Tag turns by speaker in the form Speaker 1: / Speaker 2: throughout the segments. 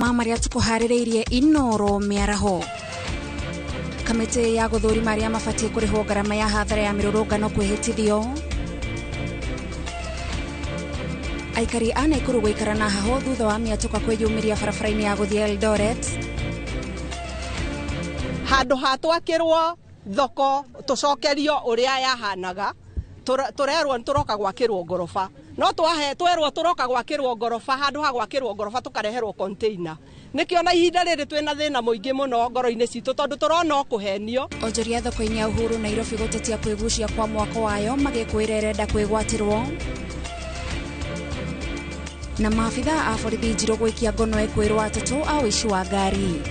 Speaker 1: Ma marĩa tũkũharĩrĩirie Inoro mĩaraho. Kamĩtĩ ya gũthũrima arĩa mabatiĩ kũrĩhwo ngarama ya hathara ya mĩrũrũngano kwĩhĩtithio. Aikari a Naikuru gũikara na heho thutha wa mĩatũka kwĩyumĩria barabara-inĩ ya gũthiĩ Eldoret.
Speaker 2: Handũ ha twakĩrwo thoko tũcokerio ũrĩa yahanaga, tũrerwo nĩ tũroka gwakĩrwo ngoroba. No twerwo tũroka gwakĩrwo ngoroba, handũ ha gwakĩrwo ngoroba tũkareherwo container. Nĩkĩo na ihinda rĩrĩ twĩna thĩna mũingĩ mũno ngoro-inĩ citũ tondũ tũrona o kũhenio.
Speaker 1: Onjoria thoko-inĩ ya Uhuru Nairobi gũtetia kwĩgucia kwa mwako wayo magĩkwĩra ĩrenda kwĩgwatĩrwo. Na maabitha a borithi njirũ gũikia ngono ekwĩrwo atatũ a ũici wa ngari.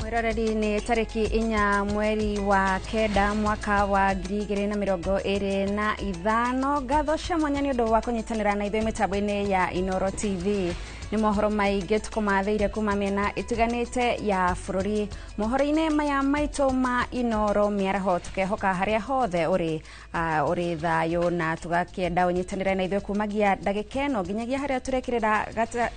Speaker 1: Mwĩroreri nĩ tarĩki 4 mweri wa 9 mwaka wa 2025. Ngatho cia mwanya nĩ ũndũ wa kũnyitanĩra na ithuĩ mĩtambo-inĩ ya Inoro TV. Nĩ mohoro maingĩ tũkũmathĩire kuma mĩena ĩtiganĩte ya bũrũri. Mohoro-inĩ maya maitũ ma Inoro mĩaraho tũkehoka harĩa hothe ũrĩ ũrĩ thayũ na tũgakĩenda ũnyitanĩre na ithuĩ kumagia ndagĩka ĩno nginyagia harĩa tũrekĩrĩra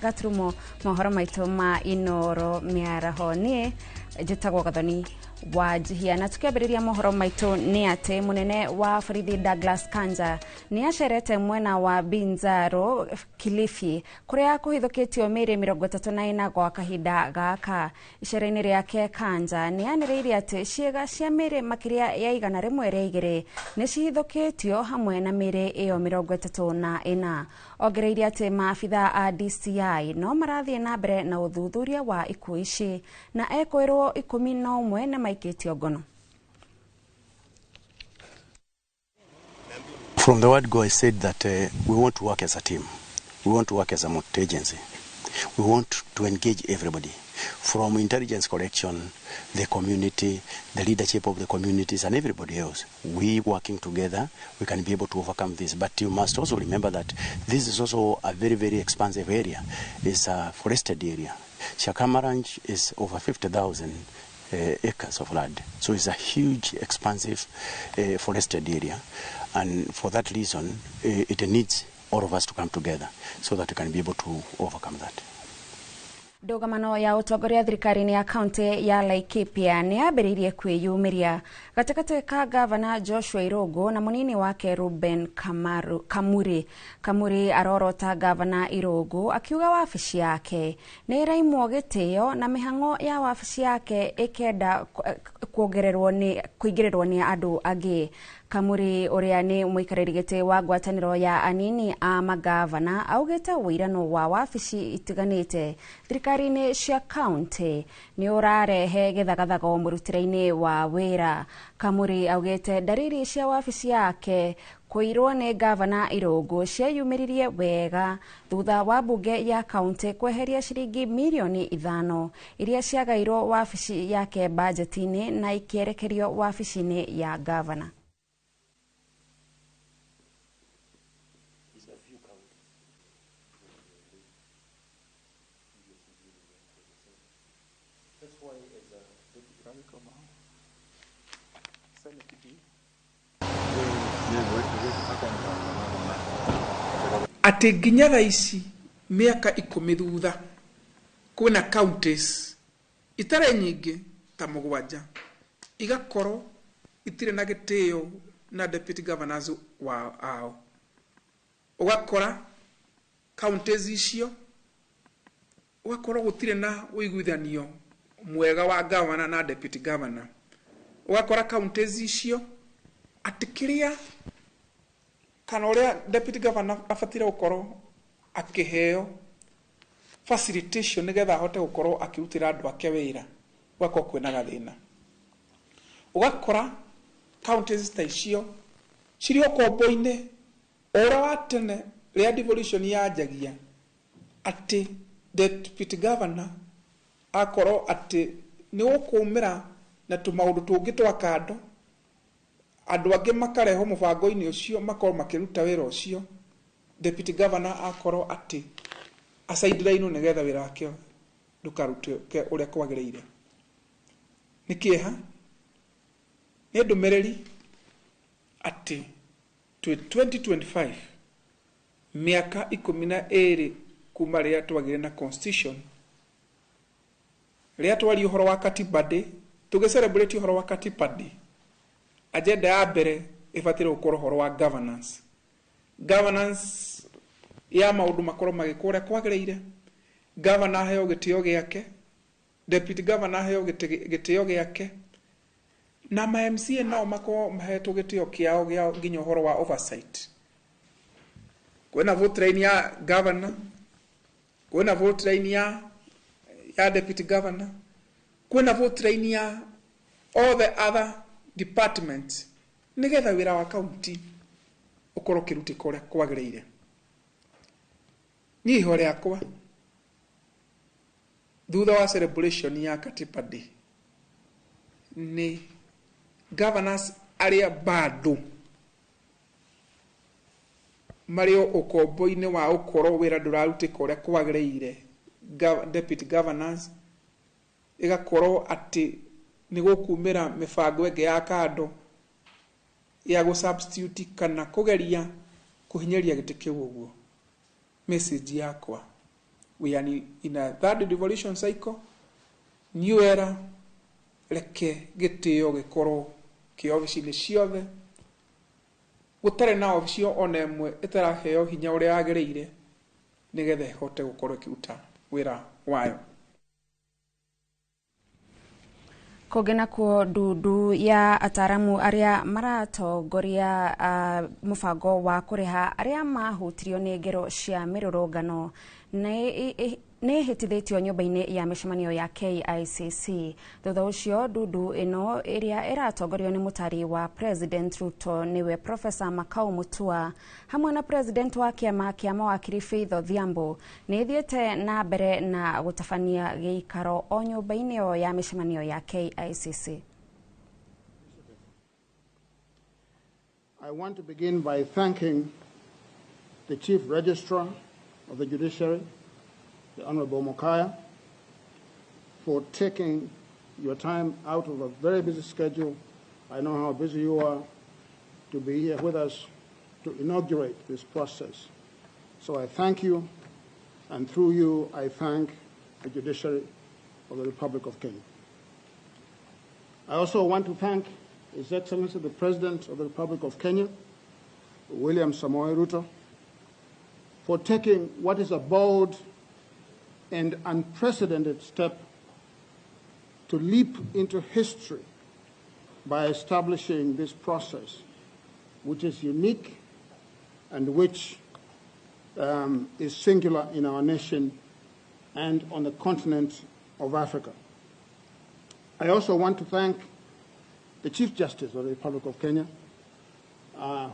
Speaker 1: gaturumo mohoro maitũ ma Inoro mĩaraho. Niĩ njĩtagwo Gathoni wa Njihia na tukiambĩrĩria mohoro maitũ nĩ atĩ mũnene wa borithi Douglas Kanja nĩ acerete mwena wa Binzaro Kilifi kũrĩa kũhithũkĩtio mĩĩrĩ 34 gwa kahinda gaka. Icera-inĩ rĩake Kanja nĩ anĩrĩire atĩ ciĩga cia mĩĩrĩ makĩria ya 102 nĩ cihithũkĩtio hamwe na mĩĩrĩ ĩyo 34. Ongereire atĩ maabitha a DCI no marathiĩ na mbere na ũthuthuria wa ikuũ ici na ekwĩrwo 11 nĩ maikĩtio ngono.
Speaker 3: From the word go, I said that we want to work as a team. We want to work as a multi-agency. We want to engage everybody, from intelligence collection, the community, the leadership of the communities, and everybody else. We working together, we can be able to overcome this. But you must also remember that this is also a very, very expansive area. It's a forested area. Shakama Ranch is over 50,000 acres of land. So it's a huge, expansive forested area. And for that reason, it needs all of us to come together so that we can be able to overcome that.
Speaker 1: Ndũgamano ya ũtongoria thirikari-inĩ ya kaunti ya Laikipia nĩ yambĩrĩirie kwĩyumĩria gatagatĩ ka gavana Joshua Irũngũ na mũnini wake Ruben Kamuri. Kamuri arorota gavana Irũngũ akiuga wabici yake nĩ ĩraimwo gĩtĩo na mĩhang'o ya wabici yake ĩkenda kuongererwo nĩ kũingĩrĩrwo nĩ andũ angĩ. Kamuri ũrĩa nĩ mũikarĩri gĩtĩ wa ngwatanĩro ya anini a magavana augĩte ũirano wa wabici itiganĩte thirikari-inĩ cia kaunti nĩ ũrarehe gĩthagathago mũrutĩre-inĩ wa wĩra. Kamuri augĩte ndariri cia wabici yake kũirwo nĩ gavana Irũngũ cieyumĩririe wega thutha wa mbunge ya kaunti kweheria ciringi mirioni 5 iria ciagairwo wabici yake bajeti-inĩ na ikĩerekerio wabici-inĩ ya gavana.
Speaker 4: Atĩ nginya thaa ici mĩaka 10 thutha kwĩna counties itarĩ nyingĩ ta 7 igakorwo itirĩ na gĩtĩo na deputy governors wa ao. Ũgakora counties icio ũgakorwo gũtirĩ na ũiguithanio mwega wa governor na deputy governor. Ũgakora counties icio atĩ kĩrĩa kana ũrĩa deputy governor abatire gũkorwo akĩheo facilitation nĩgetha ahote gũkorwo akĩrutĩra andũ ake wĩra, gũgakorwo kwĩna gathĩna. Ũgakora counties ta icio cirĩ ũkombo-inĩ ũrĩa wa tene rĩrĩa devolution yanjagia, atĩ deputy governor akorwo atĩ nĩ gũkũmĩra na tũmaũndũ tũngĩ twa kando Andũ angĩ makarehwo mũbango-inĩ ũcio makorwo makĩruta wĩra ũcio, deputy governor akorwo atĩ asideline nĩgetha wĩra wake ndũkarutĩke ũrĩa kwagĩrĩire. Nĩ kĩeha, nĩ ndũmĩrĩri atĩ twĩ 2025, mĩaka 12 kuma rĩrĩa twagĩire na constitution, rĩrĩa twaria ũhoro wa Katiba Day, tũgĩ celebrate ũhoro wa Katiba Day, agenda ya mbere ĩbataire gũkorwo ũhoro wa governance. Governance ya maũndũ makorwo magĩkwo ũrĩa kwagĩrĩire, governor aheo gĩtĩo gĩake, deputy governor aheo gĩtĩo gĩake, na ma MCA nao makorwo mahetwo gĩtĩo kĩao gĩa nginya ũhoro wa oversight. Kwĩna vote line ya governor, kwĩna vote line ya deputy governor, kwĩna vote line ya all the other departments, nĩgetha wĩra wa county ũkorwo ũkĩrutĩka ũrĩa kwagĩrĩire. Niĩ ihoya rĩakwa thutha wa celebration ya Katiba Day nĩ governors arĩa bado marĩ ũkombo-inĩ wa ũkorwo wĩra ndũrarutĩka ũrĩa kwagĩrĩire, deputy governors ĩgakorwo atĩ nĩ gũkumĩra mĩbango ĩngĩ ya kando ya gũ substitute kana kũgeria kũhinyĩrĩria gĩtĩ kĩu ũguo. Message yakwa, we are in a third devolution cycle, new era, reke gĩtĩo gĩkorwo kĩ obici-inĩ ciothe, gũtarĩ na obici ona ĩmwe ĩtaraheo hinya ũrĩa yagĩrĩire nĩgetha ĩhote gũkorwo ĩkĩruta wĩra wayo.
Speaker 1: Kũngĩ nakuo, ndundu ya ataramu arĩa maratongoria mũbango wa kũrĩha arĩa mahutirio nĩ ngero cia mĩrũrũngano nĩ ihĩtithĩtio nyũmba-inĩ ya mĩcemanio ya KICC. Thutha ũcio, ndundu ĩno ĩrĩa ĩratongorio nĩ mũtari wa President Ruto nĩwe Professor Makau Mutua hamwe na President wa kĩama kĩa mawakiri Faith Odhiambo nĩ ĩthiĩte na mbere na gũtabania gĩikaro o nyũmba-inĩ ĩyo ya mĩcemanio ya KICC.
Speaker 5: I want to begin by thanking the Chief Registrar of the Judiciary, the Honorable Mokaya, for taking your time out of a very busy schedule. I know how busy you are, to be here with us to inaugurate this process. So I thank you, and through you, I thank the Judiciary of the Republic of Kenya. I also want to thank His Excellency the President of the Republic of Kenya, William Samoei Ruto, for taking what is a bold and unprecedented step to leap into history by establishing this process, which is unique and which is singular in our nation and on the continent of Africa. I also want to thank the Chief Justice of the Republic of Kenya,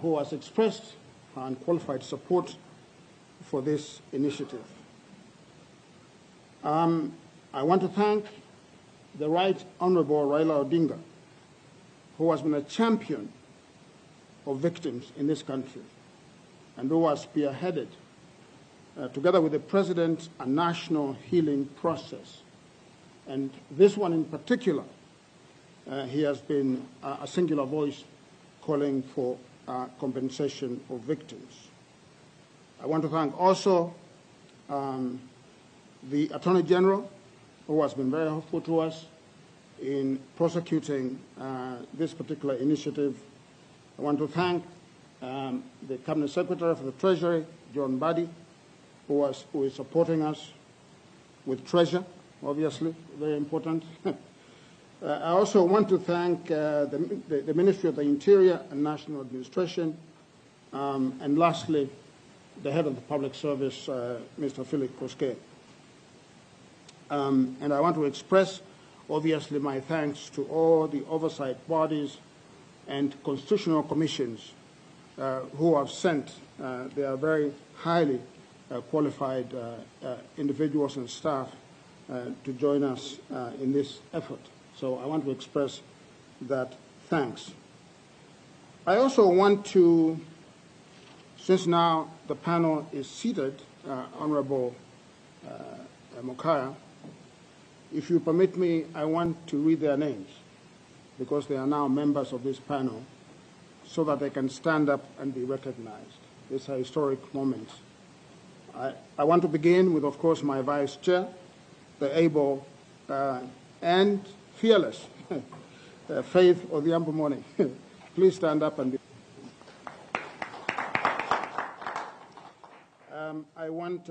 Speaker 5: who has expressed her unqualified support for this initiative. I want to thank the Right Honorable Raila Odinga, who has been a champion of victims in this country and who has spearheaded, together with the President, a national healing process. And this one in particular, he has been a singular voice calling for compensation of victims. I want to thank also the Attorney General, who has been very helpful to us in prosecuting this particular initiative. I want to thank the Cabinet Secretary for the Treasury, John Mbadi, who is supporting us with treasure, obviously, very important. I also want to thank the Ministry of the Interior and National Administration, and lastly, the head of the Public Service, Mr. Philip Koskei. And I want to express, obviously, my thanks to all the oversight bodies and constitutional commissions who have sent their very highly qualified individuals and staff to join us in this effort. So I want to express that thanks. I also want to, since now the panel is seated, Honorable Mokaya, if you permit me, I want to read their names because they are now members of this panel so that they can stand up and be recognized. It's a historic moment. I want to begin with, of course, my vice chair, the able and fearless Faith Odhiambo Mone. Please stand up and be. I want.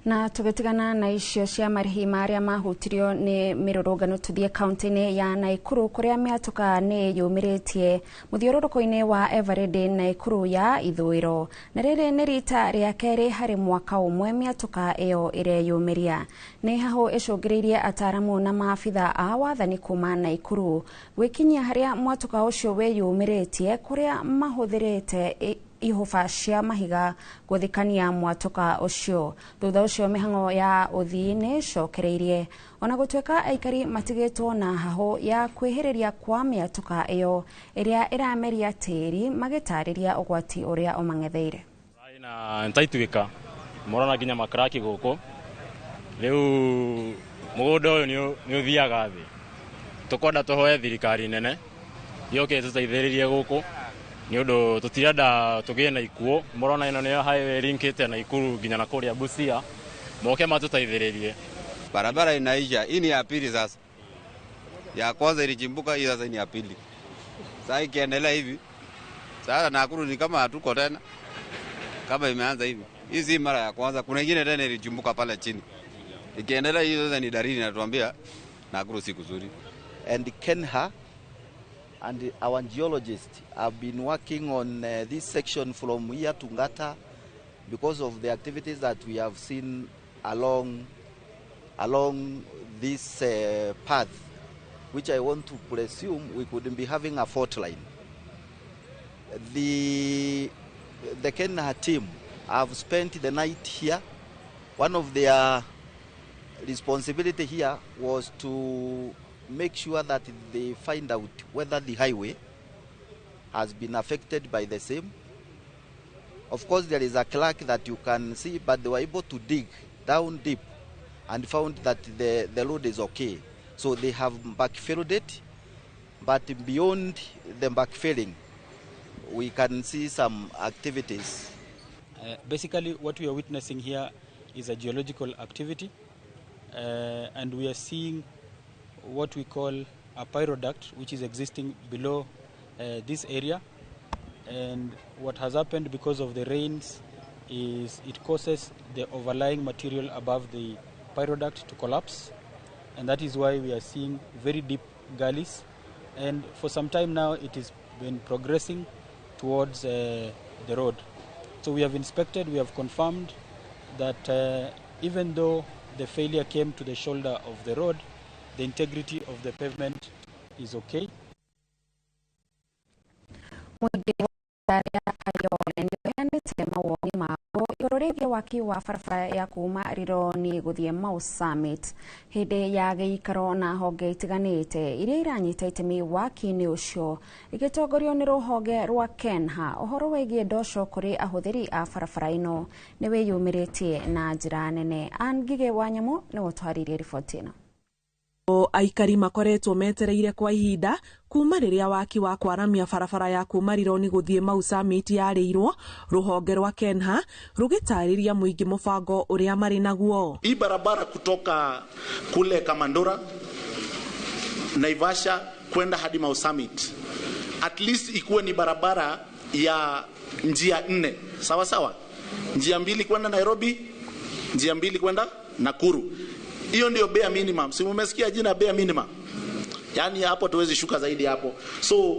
Speaker 1: Na tugitigana na icio cia marĩhi marĩa mahutirio nĩ mĩrũrũngano tũthiĩ kaunti-inĩ ya Naikuru kũrĩa mĩatũka nĩ yũmĩrĩtie mũthiũrũrũko-inĩ wa Eveready Naikuru ya ithũĩro, na rĩrĩ nĩ rita rĩa kerĩ harĩ mwaka ũmwe mĩatũka ĩyo ĩreyũmĩria. Nĩ hahũ ĩcũngĩrĩirie ataramu na maabitha a wathani kuma Naikuru gwĩkinyia harĩa mwatũka ũcio wĩyũmĩrĩtie kũrĩa mahũthĩrĩte ihũba cia mahiga gũthikania mwatũka ũcio. Thutha ũcio mĩhang'o ya ũthii nĩ ĩcokereirie ona gũtuĩka aikari matigĩtwo na hahũ ya kwĩhĩrĩria kwa mĩatũka ĩyo ĩrĩa ĩrameria tĩri magĩtarĩria ũgwati ũrĩa ũmang'etheire.
Speaker 6: Na ntaituĩka morona nginya makraki gũkũ rĩu mũgũnda ũyũ nĩ ũthiaga thĩ. Tũkwenda tũhoe thirikari nene yũke ĩtũteithĩrĩrie gũkũ nĩ ũndũ tũtirenda tũgĩe na ikuũ. Mũrona ĩno nĩyo highway linkĩte Naikuru nginya na kũrĩa Busia, moke matũteithĩrĩrie.
Speaker 7: Barabara inaisha, hii ni ya pili sasa. Ya kwanza ilichimbuka, hii sasa ni ya pili. Sasa ikiendelea hivi, sasa Nakuru ni kama hatuko tena. Kama imeanza hivi. Hii si mara ya kwanza, kuna ingine tena ilichimbuka pale chini. Ikiendelea hivi sasa ni dalili inatuambia Nakuru si kuzuri.
Speaker 8: And Kenha and our geologists have been working on this section from here to Ngata because of the activities that we have seen along this path, which I want to presume we could be having a fault line. The Kenha team have spent the night here. One of their responsibility here was to make sure that they find out whether the highway has been affected by the same. Of course, there is a crack that you can see, but they were able to dig down deep and found that the road is okay. So they have backfilled it, but beyond the backfilling, we can see some activities.
Speaker 9: Basically, what we are witnessing here is a geological activity, and we are seeing what we call a pyroduct, which is existing below this area. And what has happened because of the rains is it causes the overlying material above the pyroduct to collapse, and that is why we are seeing very deep gullies. And for some time now it has been progressing towards the road. So we have inspected, we have confirmed that even though the failure came to the shoulder of the road, the integrity of the pavement is okay.
Speaker 1: Igũrũ rĩgiĩ waki wa barabara ya kuma Rironi gũthiĩ Mau Summit hĩndĩ ya gĩikaro na honge itiganĩte iria iranyita itemi waki-inĩ ũcio igĩtongorio nĩ rũhonge rwa Kenha. Ũhoro wĩgiĩ ndoco kũrĩ ahũthĩri a barabara ĩno nĩ wĩyumĩrĩtie na njĩra nene. Ann Ngigĩ wa Nyamũ nĩwe ũtwarĩirie riboti ĩno.
Speaker 10: Aikari makoretwo metereire kwa ihinda kuma rĩrĩa waki wa kwaramia barabara ya kuma Rironi gũthiĩ Mau Summit yarĩirwo, rũhonge rwa Kenha rũgĩtarĩria mũingĩ mũbango ũrĩa marĩ naguo.
Speaker 11: Hii barabara kutoka kule Kamandura, Naivasha kwenda hadi Mau Summit, at least ikuwe ni barabara ya njia 4, sawa sawa, njia 2 kwenda Nairobi, njia 2 kwenda Nakuru. Hiyo ndio bare minimum. Si umesikia jina bare minimum? Yaani hapo tuwezi shuka zaidi hapo. So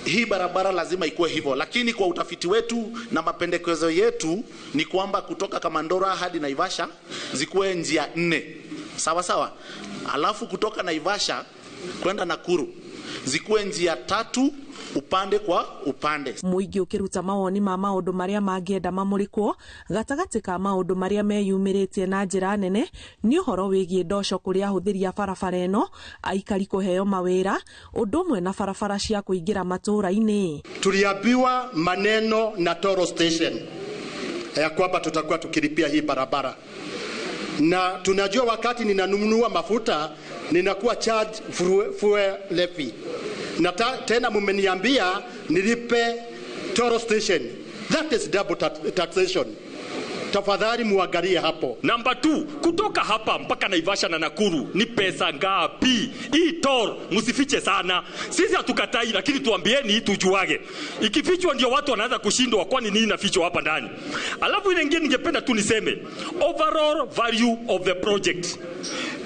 Speaker 11: hii barabara lazima ikuwe hivyo, lakini kwa utafiti wetu na mapendekezo yetu ni kwamba kutoka Kamandora hadi Naivasha zikuwe njia 4. Sawa sawa. Alafu kutoka Naivasha kwenda Nakuru Zikuwe njia tatu upande kwa upande.
Speaker 10: Mũingĩ ũkĩruta mawoni ma maũndũ marĩa mangĩenda mamũrĩkwo gatagatĩ ka maũndũ marĩa meyumĩrĩtie na njĩra nene nĩ ũhoro wĩgiĩ ndoco kũrĩ ahũthĩri a barabara ĩno, aikari kũheo mawĩra, ũndũ ũmwe na barabara cia kũingĩra matũũra-inĩ.
Speaker 12: Tuliambiwa maneno na Toro Station ya kwamba tutakuwa tukilipia hii barabara, na tunajua wakati ninanunua mafuta ninakuwa charge fuel levy, na tena mumeniambia nilipe Toro Station. That is double taxation. Tafadhali muangalie hapo.
Speaker 13: Namba 2, kutoka hapa mpaka Naivasha na Nakuru ni pesa ngapi? Hii toll msifiche sana. Sisi hatukatai, lakini tuambieni tujuage. Ikifichwa ndio watu wanaanza kushindwa, kwani nini inafichwa hapa ndani? Alafu ile nyingine ningependa tu niseme, overall value of the project.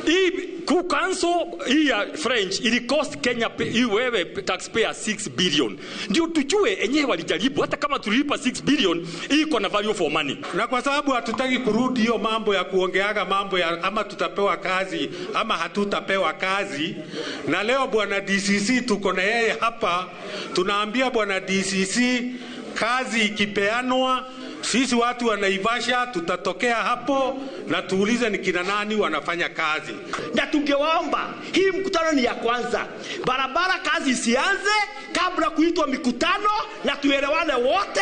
Speaker 13: Hii kucancel hii ya French ili cost Kenya hii wewe taxpayer 6 billion. Ndio tujue enyewe walijaribu, hata kama tulilipa 6 billion hii iko na value for money.
Speaker 14: Na kwa sababu hatutaki kurudi hiyo mambo ya kuongeaga mambo ya ama tutapewa kazi ama hatutapewa kazi. Na leo bwana DCC tuko na yeye hapa, tunaambia bwana DCC kazi ikipeanwa sisi watu wa Naivasha tutatokea hapo na tuulize ni kina nani wanafanya kazi.
Speaker 15: Na tungewaomba, hii mkutano ni ya kwanza. Barabara kazi isianze kabla kuitwa mikutano na tuelewane wote.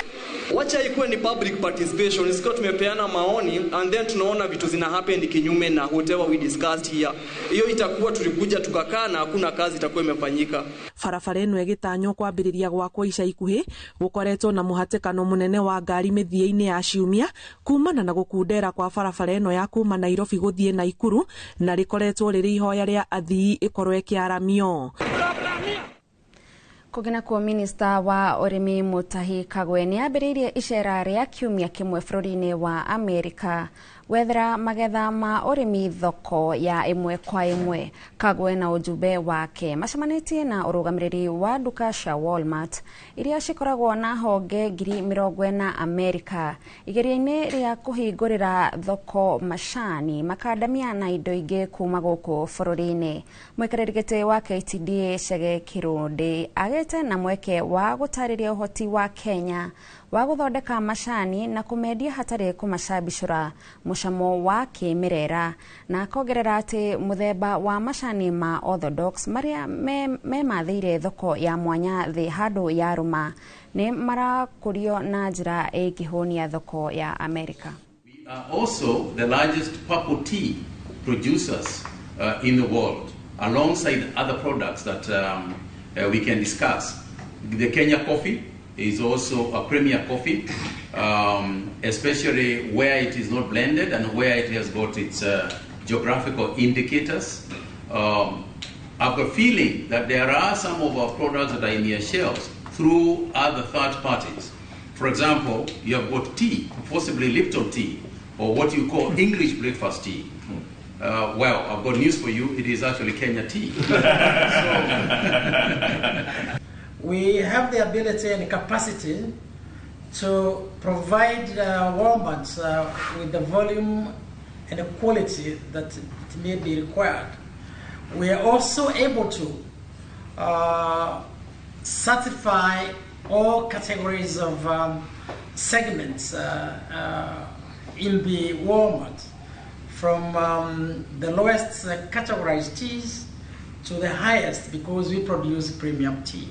Speaker 16: Wacha ikuwe ni public participation, isikuwa tumepeana maoni and then tunaona vitu zina happen kinyume na whatever we discussed here. Hiyo itakuwa tulikuja tukakaa na hakuna kazi itakuwa imefanyika.
Speaker 10: Barabara ĩno ĩgĩtanywo kwambĩrĩria gwakwo ica ikuhĩ gũkoretwo na mũhatĩkano mũnene wa ngari mĩthia-inĩ ya ciumia kumana na gũkundera kwa barabara ĩno ya kuma Nairobi gũthiĩ Naikuru, na rĩkoretwo rĩrĩ ihoya rĩa athii ĩkorwo ĩkĩaramio.
Speaker 1: Kũngĩ nakuo, minista wa ũrĩmi Mutahi Kagwe nĩ ambĩrĩirie icera rĩa kiumia kĩmwe bũrũri-inĩ wa Amerika gwethera magetha ma ũrĩmi thoko ya ĩmwe kwa ĩmwe. Kagwe na ujumbe wake macemanĩtie na ũrũgamĩrĩri wa nduka cia Walmart iria cikoragwo na honge 40,000 Amerika igeria-inĩ rĩa kũhingũrĩra thoko macani, makandamia na indo ingĩ kuma gũkũ bũrũri-inĩ. Mũikarĩri gĩtĩ wa KTDA Chege Kĩrũndĩ agĩte na mweke wa gũtarĩria ũhoti wa Kenya wa gũthondeka macani na kũmendia hatarĩ kũmacabicũra mũcamo wa kĩmerera, na akongerera atĩ mũthemba wa macani ma orthodox marĩa memathĩire thoko ya mwanya thĩ handũ ya rũma nĩ marakũrio na njĩra ĩngĩhũnia thoko ya Amerika.
Speaker 17: We are also the largest purple tea producers in the world, alongside other products that we can discuss. The Kenya coffee is also a premier coffee, especially where it is not blended and where it has got its geographical indicators. I've got a feeling that there are some of our products that are in your shelves through other third parties. For example, you have got tea, possibly Lipton tea, or what you call English breakfast tea. Well, I've got news for you, it is actually Kenya tea.
Speaker 18: We have the ability and capacity to provide Walmart with the volume and the quality that it may be required. We are also able to certify all categories of segments in the Walmart, from the lowest categorized teas to the highest, because we produce premium tea.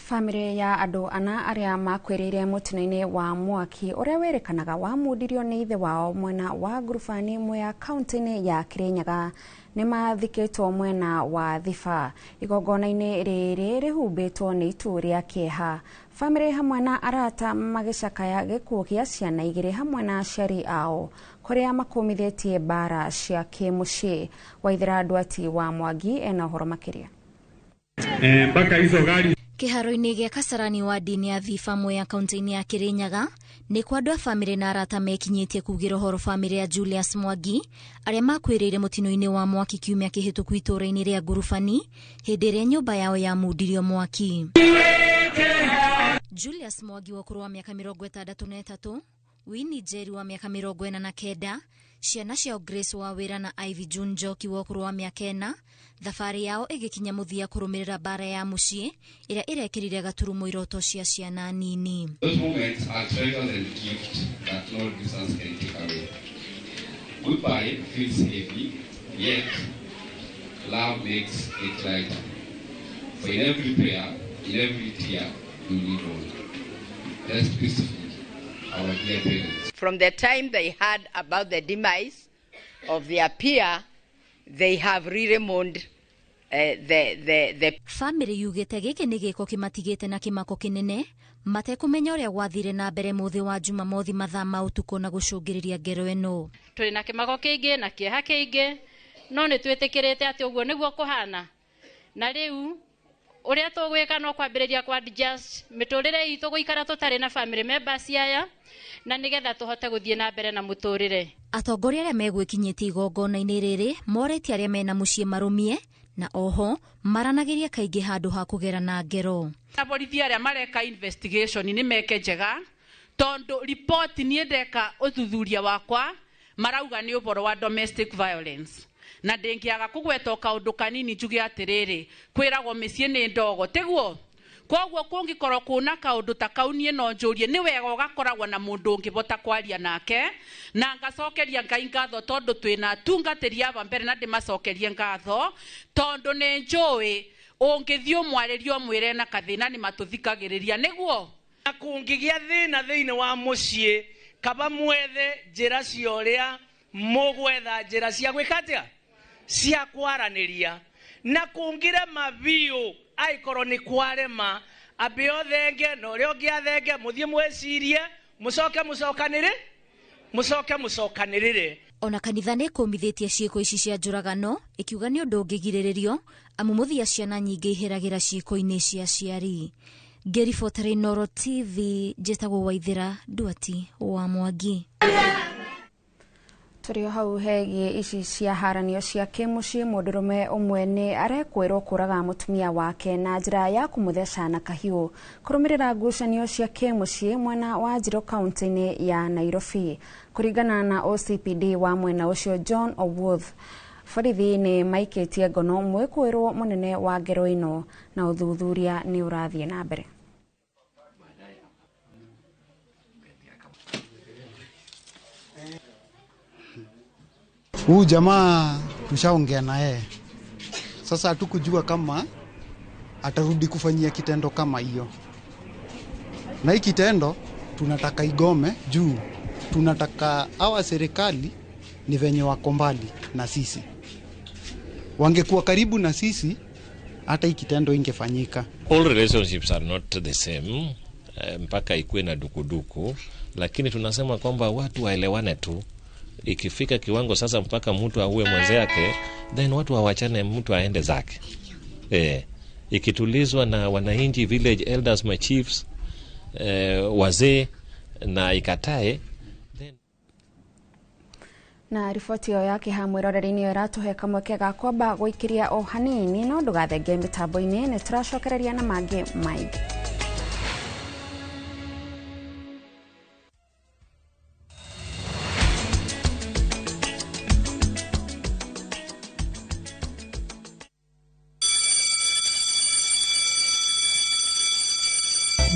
Speaker 1: Famĩlĩ ya andũ ana arĩa makuĩrĩire mũtino-inĩ wa mwaki ũrĩa wĩrĩkanaga wamundirio nĩ ithe wao mwena wa Ngurubani Mwea kaunti-inĩ ya Kirinyaga nĩ mathikĩtwo mwena wa Thiba. Igongona-inĩ rĩrĩ rĩhumbĩtwo nĩ itu rĩa kĩeha. Famĩlĩ hamwe na arata magĩcakaya gĩkuũ gĩa ciana igĩrĩ hamwe na aciari ao kũrĩa makũmithĩtie mbara cia kĩmũciĩ. Waithera Ndwati wa Mwangi ena ũhoro makĩria.
Speaker 19: Mpaka hizo gari
Speaker 20: Kĩharo-inĩ gĩa Kasarani wa ndini ya Thiba Mwea kaunti-inĩ ya Kirinyaga nĩ kwa andũ a famĩlĩ na arata mekinyĩtie kugĩra ũhoro famĩlĩ ya Julius Mwangi arĩa makuĩrĩire mũtino-inĩ wa mwaki kiumia kĩhĩtũku itũũra-inĩ rĩa Ngurubani hĩndĩ ĩrĩa nyũmba yao yamundirio mwaki. Julius Mwangi wa ũkũrũ wa mĩaka 63, Winnie Njeri wa mĩaka 49, Ciana ciao Grace Wawira na Ivy June Njoki wa ũkũrũ wa mĩaka 4 thabarĩ yao ĩgĩkinya mũthia kũrũmĩrĩra mbara ya mũciĩ ĩrĩa ĩrekĩrire gaturumo iroto cia ciana nini.
Speaker 21: Those moments are treasures and gifts that no distance can take away. Goodbye feels heavy, yet love makes it lighter. For in every prayer, in every tear, you live on. Rest peacefully, our dear parents.
Speaker 22: From the time they heard about the demise of their peer, they have really mourned the
Speaker 20: Family yugĩte gĩkĩ nĩ gĩko kĩmatigĩte na kĩmako kĩnene matekũmenya ũrĩa gwathire na mbere mũthĩ wa Jumamothi mathaa ma ũtukũ na gũcũngĩrĩria ngero ĩno.
Speaker 23: Tũrĩ na kĩmako kĩingĩ na kĩeha kĩingĩ, no nĩ twĩtĩkĩrĩte atĩ ũguo nĩguo kũhana. Na rĩu ũrĩa tũgwĩka no kwambĩrĩria kwa adjust mĩtũrĩre itũ gũikara tũtarĩ na family members aya, na nĩgetha tũhote gũthiĩ na mbere na mũtũrĩre.
Speaker 20: Atongoria arĩa megwĩkinyĩtie igongona-inĩ rĩrĩ morĩtie arĩa mena mũciĩ marũmie na oho maranagĩria kaingĩ handũ ha kũgerana ngero.
Speaker 24: Borithi arĩa mareka investigation nĩ meke njega, tondũ report niĩ ndeka ũthuthuria wakwa marauga nĩ ũhoro wa domestic violence. Na ndĩngĩaga kũgweta kaũndũ kanini njuge atĩrĩrĩ, kwĩragwo mĩciĩ nĩ ndogo, tiguo? Koguo kũngĩkorwo kũna kaũndũ ta kau niĩ no njũrie, nĩ wega ũgakoragwo na mũndũ ũngĩbota kwaria nake, na ngacokeria Ngai ngatho tondũ twĩna atungatĩri aba mbere na ndĩmacokerie ngatho, tondũ nĩ njũĩ ũngĩthiĩ ũmwarĩrie ũmwĩre na kathĩna nĩ matũthikagĩrĩria, nĩguo?
Speaker 25: Na kũngĩgĩa thĩna thĩinĩ wa mũciĩ, kaba mwethe njĩra cia ũrĩa mũgwetha njĩra cia gwĩka atĩa? Cia kwaranĩria. Na kũngĩrema biũ, aikorwo nĩ kwarema, ambe ũthenge na ũrĩa ũngĩ athenge, mũthiĩ mwĩcirie, mũcoke mũcokanĩrĩ, mũcoke mũcokanĩrĩre.
Speaker 20: Ona kanitha nĩ ĩkũmithĩtie ciĩko ici cia njũragano ĩkiuga nĩ ũndũ ũngĩgirĩrĩrio amu mũthia ciana nyingĩ ihĩragĩra ciĩko-inĩ cia aciari. Ngĩribotera Inooro TV, njĩtagwo Waithĩra Nduati wa Mwangi.
Speaker 1: Tũrĩ o hau hegiĩ ici cia haranio cia kĩmũciĩ, mũndũrũme ũmwe nĩ arekwĩrwo kũraga mũtumia wake na njĩra ya kũmũtheca na kahiũ kũrũmĩrĩra ngucanio cia kĩmũciĩ mwena wa Njirũ kaunti-inĩ ya Nairobi. Kũringana na OCPD wa mwena ũcio John Owuoth, borithi nĩ maikĩtie ngono mwĩkũĩrwo mũnene wa ngero ĩno na ũthuthuria nĩ ũrathiĩ na mbere.
Speaker 26: Huyu jamaa tushaongea na yeye. Sasa hatukujua kama atarudi kufanyia kitendo kama hiyo. Na hii kitendo tunataka igome juu tunataka hawa serikali ni venye wako mbali na sisi. Wangekuwa karibu na sisi hata hii kitendo ingefanyika.
Speaker 27: All relationships are not the same, mpaka ikuwe na dukuduku, lakini tunasema kwamba watu waelewane tu. Ikifika kiwango sasa mpaka mtu auwe mwenzake, then watu hawachane, mtu aende zake. Ikitulizwa na wananchi, village elders, my chiefs, wazee, na ikatae.
Speaker 1: Na riboti ĩyo ya kĩha mwĩroreri-inĩ ĩratũhe kamweke ga kwamba gũikĩria o hanini, no ndũgathenge mĩtambo-inĩ, nĩ tũracokereria na mangĩ maingĩ.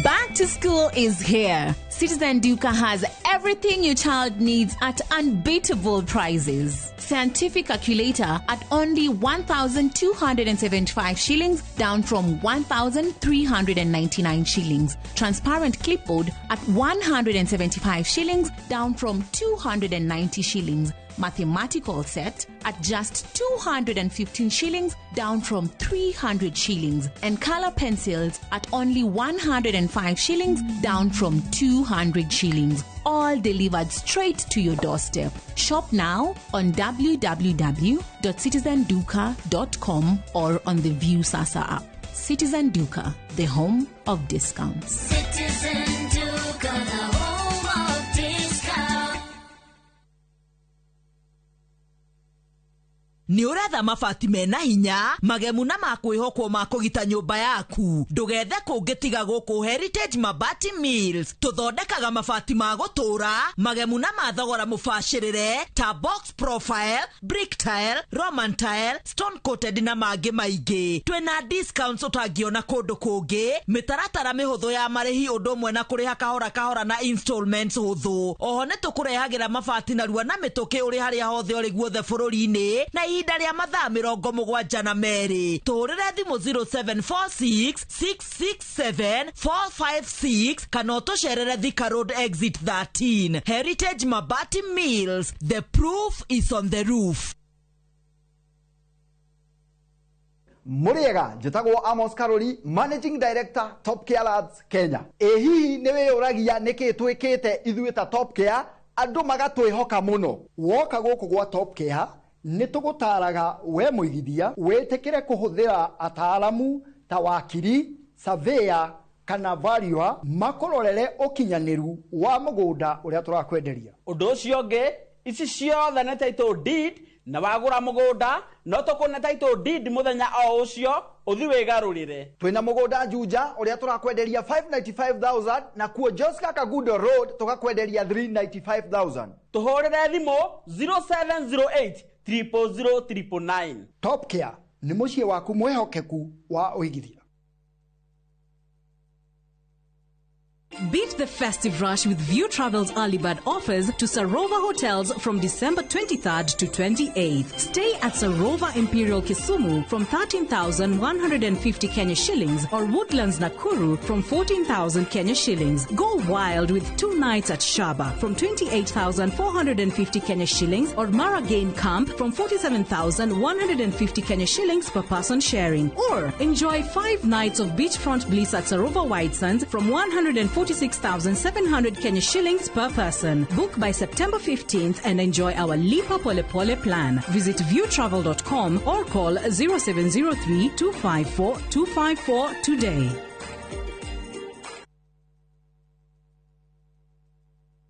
Speaker 28: Back to school is here. Citizen Duka has everything your child needs at unbeatable prices. Scientific calculator at only 1,275 shillings, down from 1,399 shillings. Transparent clipboard at 175 shillings, down from 290 shillings. Mathematical set at just 215 shillings, down from 300 shillings. And color pencils at only 105 shillings, down from 200 shillings. All delivered straight to your doorstep. Shop now on www.citizenduka.com or on the Viusasa app. Citizen Duka, the home of discounts.
Speaker 29: Citizen Duka, the home of discounts.
Speaker 2: Nĩ ũretha mabati mena hinya, magemu na ma kwĩhokwo ma kũgita nyũmba yaku? Ndũgethe kũngĩ tiga gũkũ Heritage Mabati Mills. Tũthondekaga mabati ma gũtũũra, magemu na ma thogora mũbacĩrĩre ta box profile, brick tile, roman tile, stone coated na mangĩ maingĩ. Twĩna discounts ũtangĩona kũndũ kũngĩ, mĩtaratara mĩhũthũ ya marĩhi ũndũ ũmwe na kũrĩha kahora kahora na installments hũthũ. Oho nĩ tũkũrehagĩra mabati narua na mĩtũkĩ ũrĩ harĩa hothe ũrĩ guothe bũrũri-inĩ na ihinda rĩa mathaa 72. Tũhũrĩre thimũ 0746 667 456 kana ũtũcerere Thika Road exit 13. Heritage Mabati Mills, the proof is on the roof.
Speaker 3: Mũrĩega, njĩtagwo Amos Karori, Managing Director, Top Care Labs Kenya. Ĩ hihi nĩ wĩyũragia nĩkĩ twĩkĩte ithuĩ ta Top Care andũ magatwĩhoka mũno? Woka gũkũ gwa Top Care nĩ tũgũtaraga we mũigithia wĩtĩkĩre kũhũthĩra ataaramu ta wakiri, surveyor kana valuer makũrorere ũkinyanĩru wa mũgũnda ũrĩa tũrakwenderia.
Speaker 4: Ũndũ ũcio ũngĩ, ici ciothe nĩ title deed, na wagũra mũgũnda no tũkũne title deed mũthenya o ũcio ũthi wĩgarũrĩre.
Speaker 3: Twĩna mũgũnda Juja ũrĩa tũrakwenderia 595,000 na kuo Joska Kagudo Road tũgakwenderia 395,000.
Speaker 4: Tũhũrĩre thimũ 0708 000 999.
Speaker 3: Top Care nĩ mũciĩ waku mwĩhokeku wa ũigithia.
Speaker 5: Beat the festive rush with View Travel's early bird offers to Sarova Hotels from December 23rd to 28th. Stay at Sarova Imperial Kisumu from 13,150 Kenya shillings or Woodlands Nakuru from 14,000 Kenya shillings. Go wild with 2 nights at Shaba from 28,450 Kenya shillings or Mara Game Camp from 47,150 Kenya shillings per person sharing. Or enjoy 5 nights of beachfront bliss at Sarova White Sands from 146,700 Kenya shillings per person. Book by September 15th and enjoy our Lipa Pole Pole plan. Visit viewtravel.com or call 0703 254 254 today.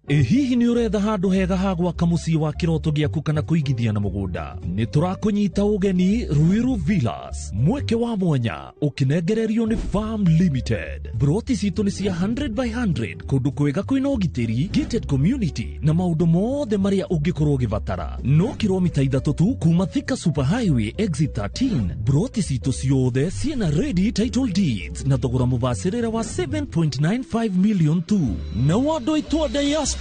Speaker 6: Ĩ hihi nĩ ũretha handũ hega ha gwaka mũciĩ wa kĩroto gĩaku kana kũigithia na mũgũnda? Nĩ tũrakũnyita ũgeni Ruiru Villas, mweke wa mwanya ũkĩnengererio nĩ Farm Limited. Broti citũ nĩ cia 100 by 100 kũndũ kwega kwĩna ũgitĩri, gated community na maũndũ mothe marĩa ũngĩkorwo ũgĩbatara. No kilomita 3 tu kuma Thika Super Highway exit 13. Broti citũ ciothe ciĩna ready title deeds na thogora mũbacĩrĩre wa 7.95 million tu. Na andũ aitũ a diaspora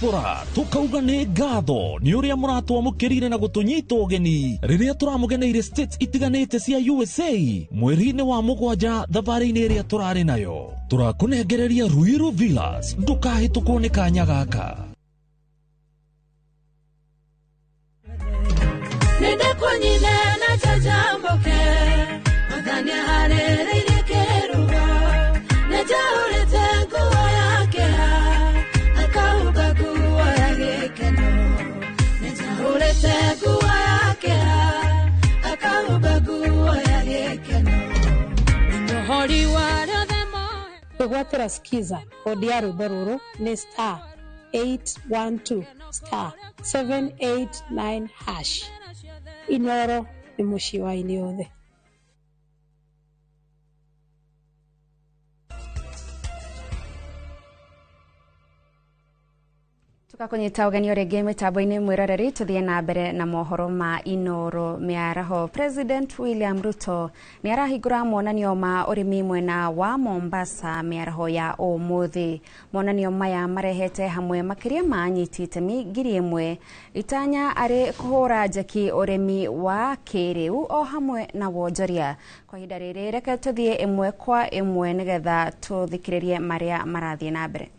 Speaker 6: tukauga nĩ ngatho nĩ ũrĩa mũratwamũkĩrire na gũtũnyita ũgeni rĩrĩa tũramũgeneire states itiganĩte cia USA mweri-inĩ wa 7 thabarĩ-inĩ ĩrĩa tũrarĩ nayo. Tũrakũnengereria Ruiru Villas, ndũkahĩtũkwo nĩ kanya gaka.
Speaker 7: Kwĩgwatĩra skiza kodi ya rwĩmbo rũrũ nĩ star 812 star 789 hash. Inoro nĩ mũciĩ wa aini othe.
Speaker 1: Tukakunyita ũgeni ũrĩngĩ mĩtambo-inĩ mwĩroreri, tũthiĩ na mbere na mohoro ma Inoro mĩaraho. President William Ruto nĩ arahingũra monanio ma ũrĩmi mwena wa Mombasa mĩaraho ya ũmũthĩ. Monanio maya marehete hamwe makĩria ma anyiti itemi 1,000 itanya arĩ kũhũra njeki ũrĩmi wa kĩrĩu o hamwe na wonjoria. Kwa ihinda rĩrĩ reke tũthiĩ ĩmwe kwa ĩmwe nĩgetha tũthikĩrĩrie marĩa marathiĩ na mbere.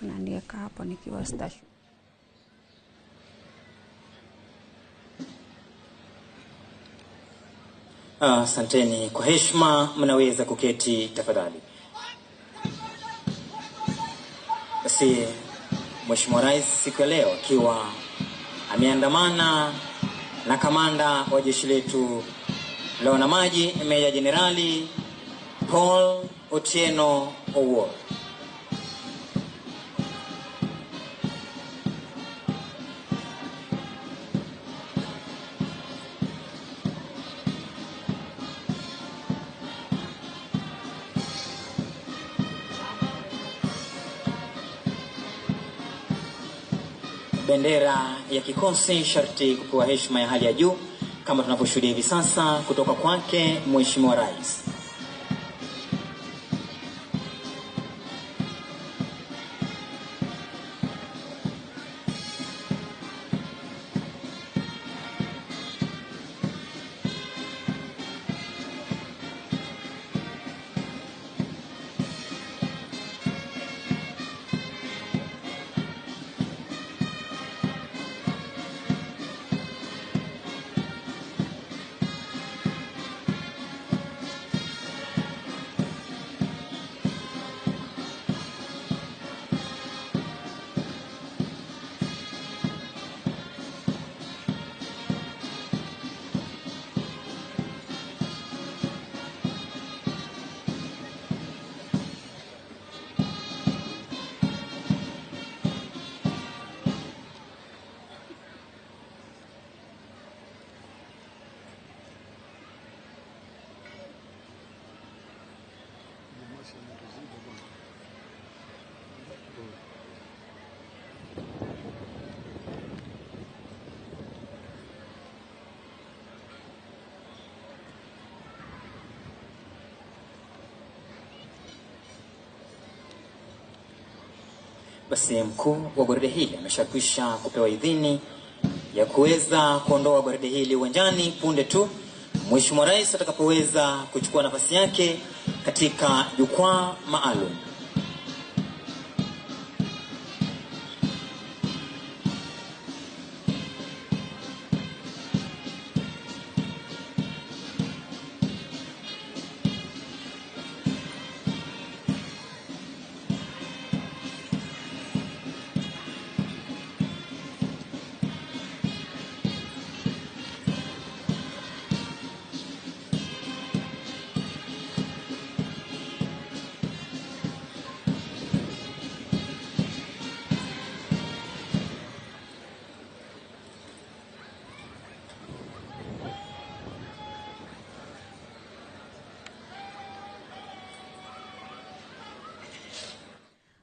Speaker 1: Naniweka hapo nikiwa stashu.
Speaker 8: Asanteni. Kwa heshima mnaweza kuketi tafadhali. Basi Mheshimiwa Rais siku ya leo akiwa ameandamana na kamanda wa jeshi letu la wanamaji Meja Jenerali Paul Otieno Owuor. Bendera ya kikosi sharti kupewa heshima ya hali ya juu kama tunavyoshuhudia hivi sasa kutoka kwake Mheshimiwa Rais. Basi mkuu wa gwaride hili ameshakwisha kupewa idhini ya kuweza kuondoa gwaride hili uwanjani punde tu Mheshimiwa Rais atakapoweza kuchukua nafasi yake katika jukwaa maalum.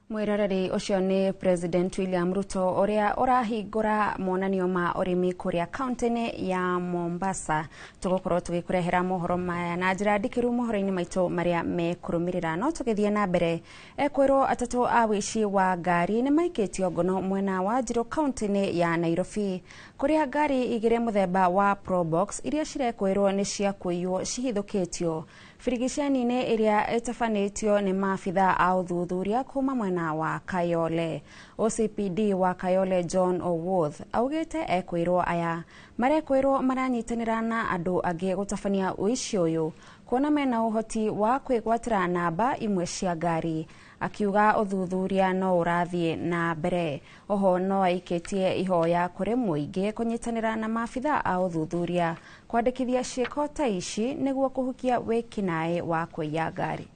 Speaker 1: Mwiroreri ucio ni President William Ruto uria urahingura monanio ma urimi kuria kaunti-ini ya Mombasa. Tugukorwo tugikurehera mohoro maya na njira ndikiru mohoro-ini maitu maria mekurumirira. No tugithie na mbere, ekwirwo atatu a wici wa ngari ni maikitio ngono mwena wa Njiru kaunti-ini ya Nairobi, kuria ngari igiri muthemba wa Probox iria cirekwirwo ni cia kuiywo cihithukitio birigicani-ini iria itabanitio ni maabithaa a uthuthuria kuma mwena wa Kayole. OCPD wa Kayole John Owuoth augite ekwirwo aya marekwirwo maranyitanira na andu angi gutabania uici uyu kuona mena uhoti wa kwigwatira namba imwe cia ngari. Akiuga uthuthuria no urathie na mbere. Oho no aikitie ihoya kuri muingi kunyitanira na maabithaa a uthuthuria kwandikithia ciiko ta ici niguo kuhukia wikinae wa kuiya ngari.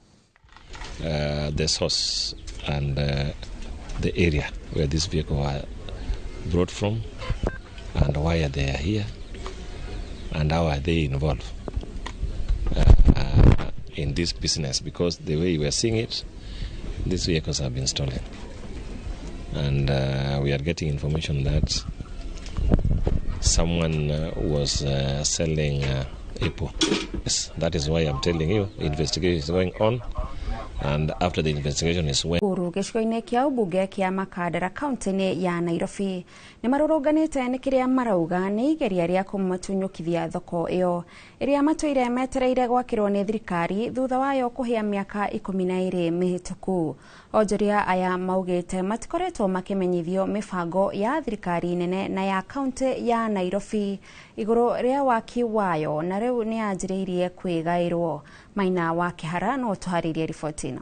Speaker 27: The source and the area where this vehicle were brought from, and why are they here, and how are they involved in this business, because the way we are seeing it, these vehicles have been stolen, and we are getting information that someone was selling apple. Yes, that is why I'm telling you, investigation is going on, and after the investigation is when
Speaker 1: Uru gĩcigo-inĩ kĩa ũmbunge kĩa Makandara kaunti-inĩ ya Nairobi nĩ marũrũnganĩte nĩ kĩrĩa marauga nĩ igeria rĩa kũmatunyũkithia thoko ĩyo ĩrĩa matũire metereire gwakĩrwo nĩ thirikari thutha wayo kũhĩa mĩaka 12 mĩhĩtũku. Onjoria aya maugĩte matikoretwo makĩmenyithio mĩbango ya thirikari nene na ya kaunti ya Nairobi igũrũ rĩa waki wayo na rĩu nĩ yanjĩrĩirie kwĩgaĩrwo. Maina wa Kĩhara no tũharĩrie riboti ĩno.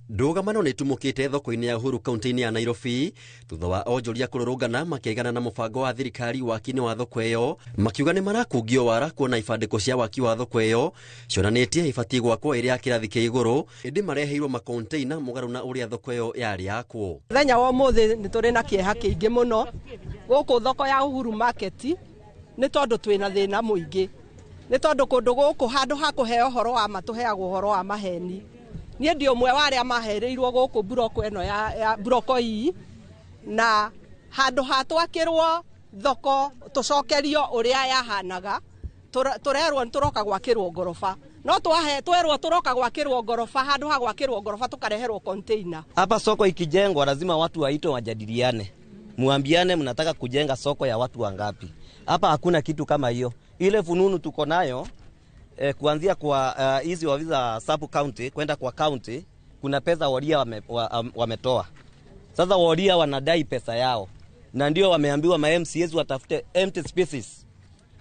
Speaker 9: Ndũgamano nĩ itumũkĩte thoko-inĩ ya Uhuru kaunti-inĩ ya Nairobi thutha wa onjoria kũrũrũngana makĩregana na mũbango wa thirikari waki-inĩ wa thoko ĩyo, makiuga nĩ marakungio wara kuona ibandĩko cia waki wa thoko ĩyo cionanĩtie ibatiĩ gwakwo ĩrĩ ya kĩrathi kĩa igũrũ, ĩndĩ mareheirwo makonteina mũgarũ na ũrĩa thoko ĩyo yarĩ yakwo.
Speaker 10: Mũthenya wa ũmũthĩ nĩ tũrĩ na kĩeha kĩingĩ mũno gũkũ thoko ya Uhuru Market nĩ tondũ twĩna thĩna mũingĩ, nĩ tondũ kũndũ gũkũ handũ ha kũheo ũhoro wa ma tũheagwo ũhoro wa maheni. Niĩ ndi ũmwe wa arĩa mahereirwo gũkũ mburoko ĩno ya mburoko ii, na handũ ha twakĩrwo thoko tũcokerio ũrĩa yahanaga, tũrerwo nĩ tũroka gwakĩrwo ngoroba. No twerwo tũroka gwakĩrwo ngoroba, handũ ha gwakĩrwo ngoroba tũkareherwo container.
Speaker 11: Hapa soko ikijengwa lazima watu waitwe wajadiliane, muambiane mnataka kujenga soko ya watu wangapi. Hapa hakuna kitu kama hiyo. Ile fununu tuko nayo kuanzia kwa hizi ofisi za sub county kwenda kwa county, kuna pesa waria wametoa. Sasa waria wanadai pesa yao, na ndio wameambiwa ma MCAs watafute empty spaces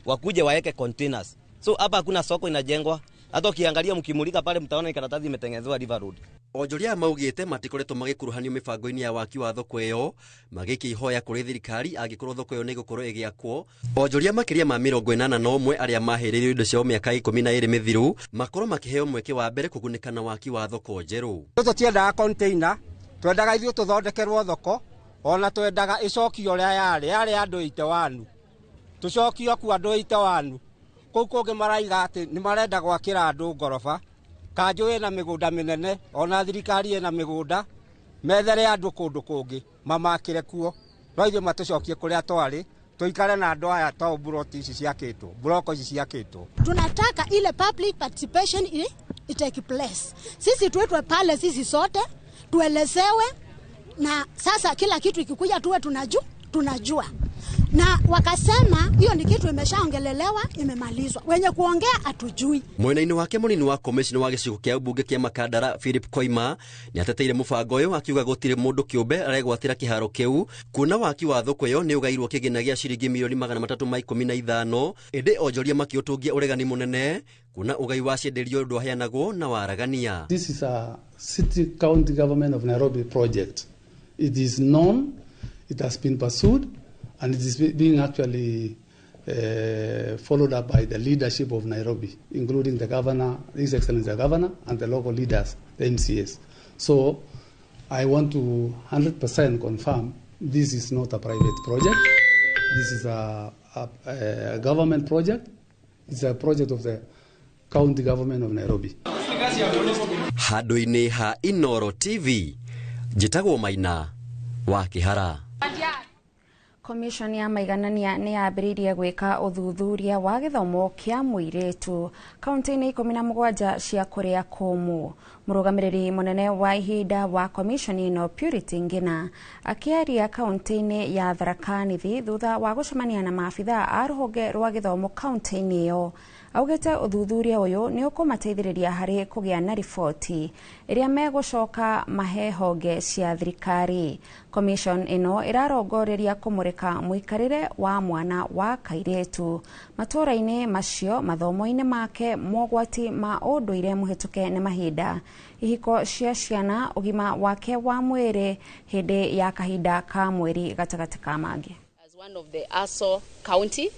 Speaker 11: wakuje waeke containers. So hapa hakuna soko inajengwa. Hata ukiangalia mkimulika pale mtaona ni karatasi imetengenezewa River Road.
Speaker 9: Onjoria maugĩte matikoretwo magĩkuruhanio mĩbango-inĩ ya waki wa thoko ĩyo, magĩikia ihoya kũrĩ thirikari angĩkorwo thoko ĩyo nĩĩgũkorwo ĩgĩakwo. Onjoria makĩria ma 81 arĩa mahĩrĩirio indo ciao mĩaka 12 mĩthiru makorwo makĩheo mweke wa mbere kũgunĩka na waki wa thoko njerũ.
Speaker 12: Tũtiendaga container, twendaga ithuĩ tũthondekerwo thoko, ona twendaga ĩcokio ũrĩa yarĩ andũ 81. Tũcokio ku andũ 81. Kũu kũngĩ maraiga atĩ nĩ marenda gwakĩra andũ ngoroba. Kanjũ ĩna mĩgũnda mĩnene, ona thirikari ĩna mĩgũnda, methere andũ kũndũ kũngĩ, mamakĩre kuo. No ithuĩ matũcokie kũrĩa twarĩ, tũikare na andũ aya to mburoti ici ciakĩtwo, mburoko ici ciakĩtwo.
Speaker 13: Tunataka ile public participation itake place. Sisi tuitwe pale sisi sote, tuelezewe, na sasa kila kitu ikikuja tuwe tunajua. Na wakasema hiyo ni kitu imeshaongelelewa, imemalizwa. Wenye kuongea hatujui.
Speaker 9: Mwena-inĩ wake mũnini wa commissioner wa gĩcigo kĩa mbunge kĩa Makandara Philip Koima nĩateteire mũbango ũyũ akiuga gũtirĩ mũndũ kĩũmbe aregwatĩra kĩharo kĩu, kuona waki wa thoko ĩyo nĩ ũgairwo kĩgĩna gĩa ciringi milioni 315, ĩndĩ onjoria makĩũtũngia ũregani mũnene kuona ũgai wa cienderio ndwaheanagwo na waragania.
Speaker 14: This is a city county government of Nairobi project. It is known, it has been pursued, and it is being actually followed up by the leadership of Nairobi, including the governor, His Excellency the governor, and the local leaders, the MCAs. So I want to 100% confirm this is not a private project. This is a government project. It's a project of the county government of Nairobi.
Speaker 9: Handũ-inĩ ha Inoro TV, njĩtagwo Maina wa Kĩhara.
Speaker 1: Commission ya maiganania nĩ yambĩrĩirie gwĩka ũthuthuria wa gĩthomo kĩa mũirĩtu kaunti-inĩ 17 cia kũrĩa kũmũ. Mũrũgamĩrĩri mũnene wa ihinda wa commission ĩno Purity Ngina akĩaria kaunti-inĩ ya Tharaka Nithi thutha wa gũcemania na maabithaa a rũhonge rwa gĩthomo kaunti-inĩ ĩyo, augĩte ũthuthuria ũyũ nĩ ũkũmateithĩrĩria harĩ kũgĩa na riboti ĩrĩa megũcoka mahe honge cia thirikari. Commission ĩno ĩrarongoreria kũmũrĩka mũikarĩre wa mwana wa kairĩtu matũũra-inĩ macio, mathomo-inĩ make, mogwati ma ũndũire mũhĩtũke nĩ mahinda, ihiko cia ciana, ũgima wake wa mwĩrĩ hĩndĩ ya kahinda ka mweri gatagatĩ ka mangĩ.
Speaker 15: As one of the ASO county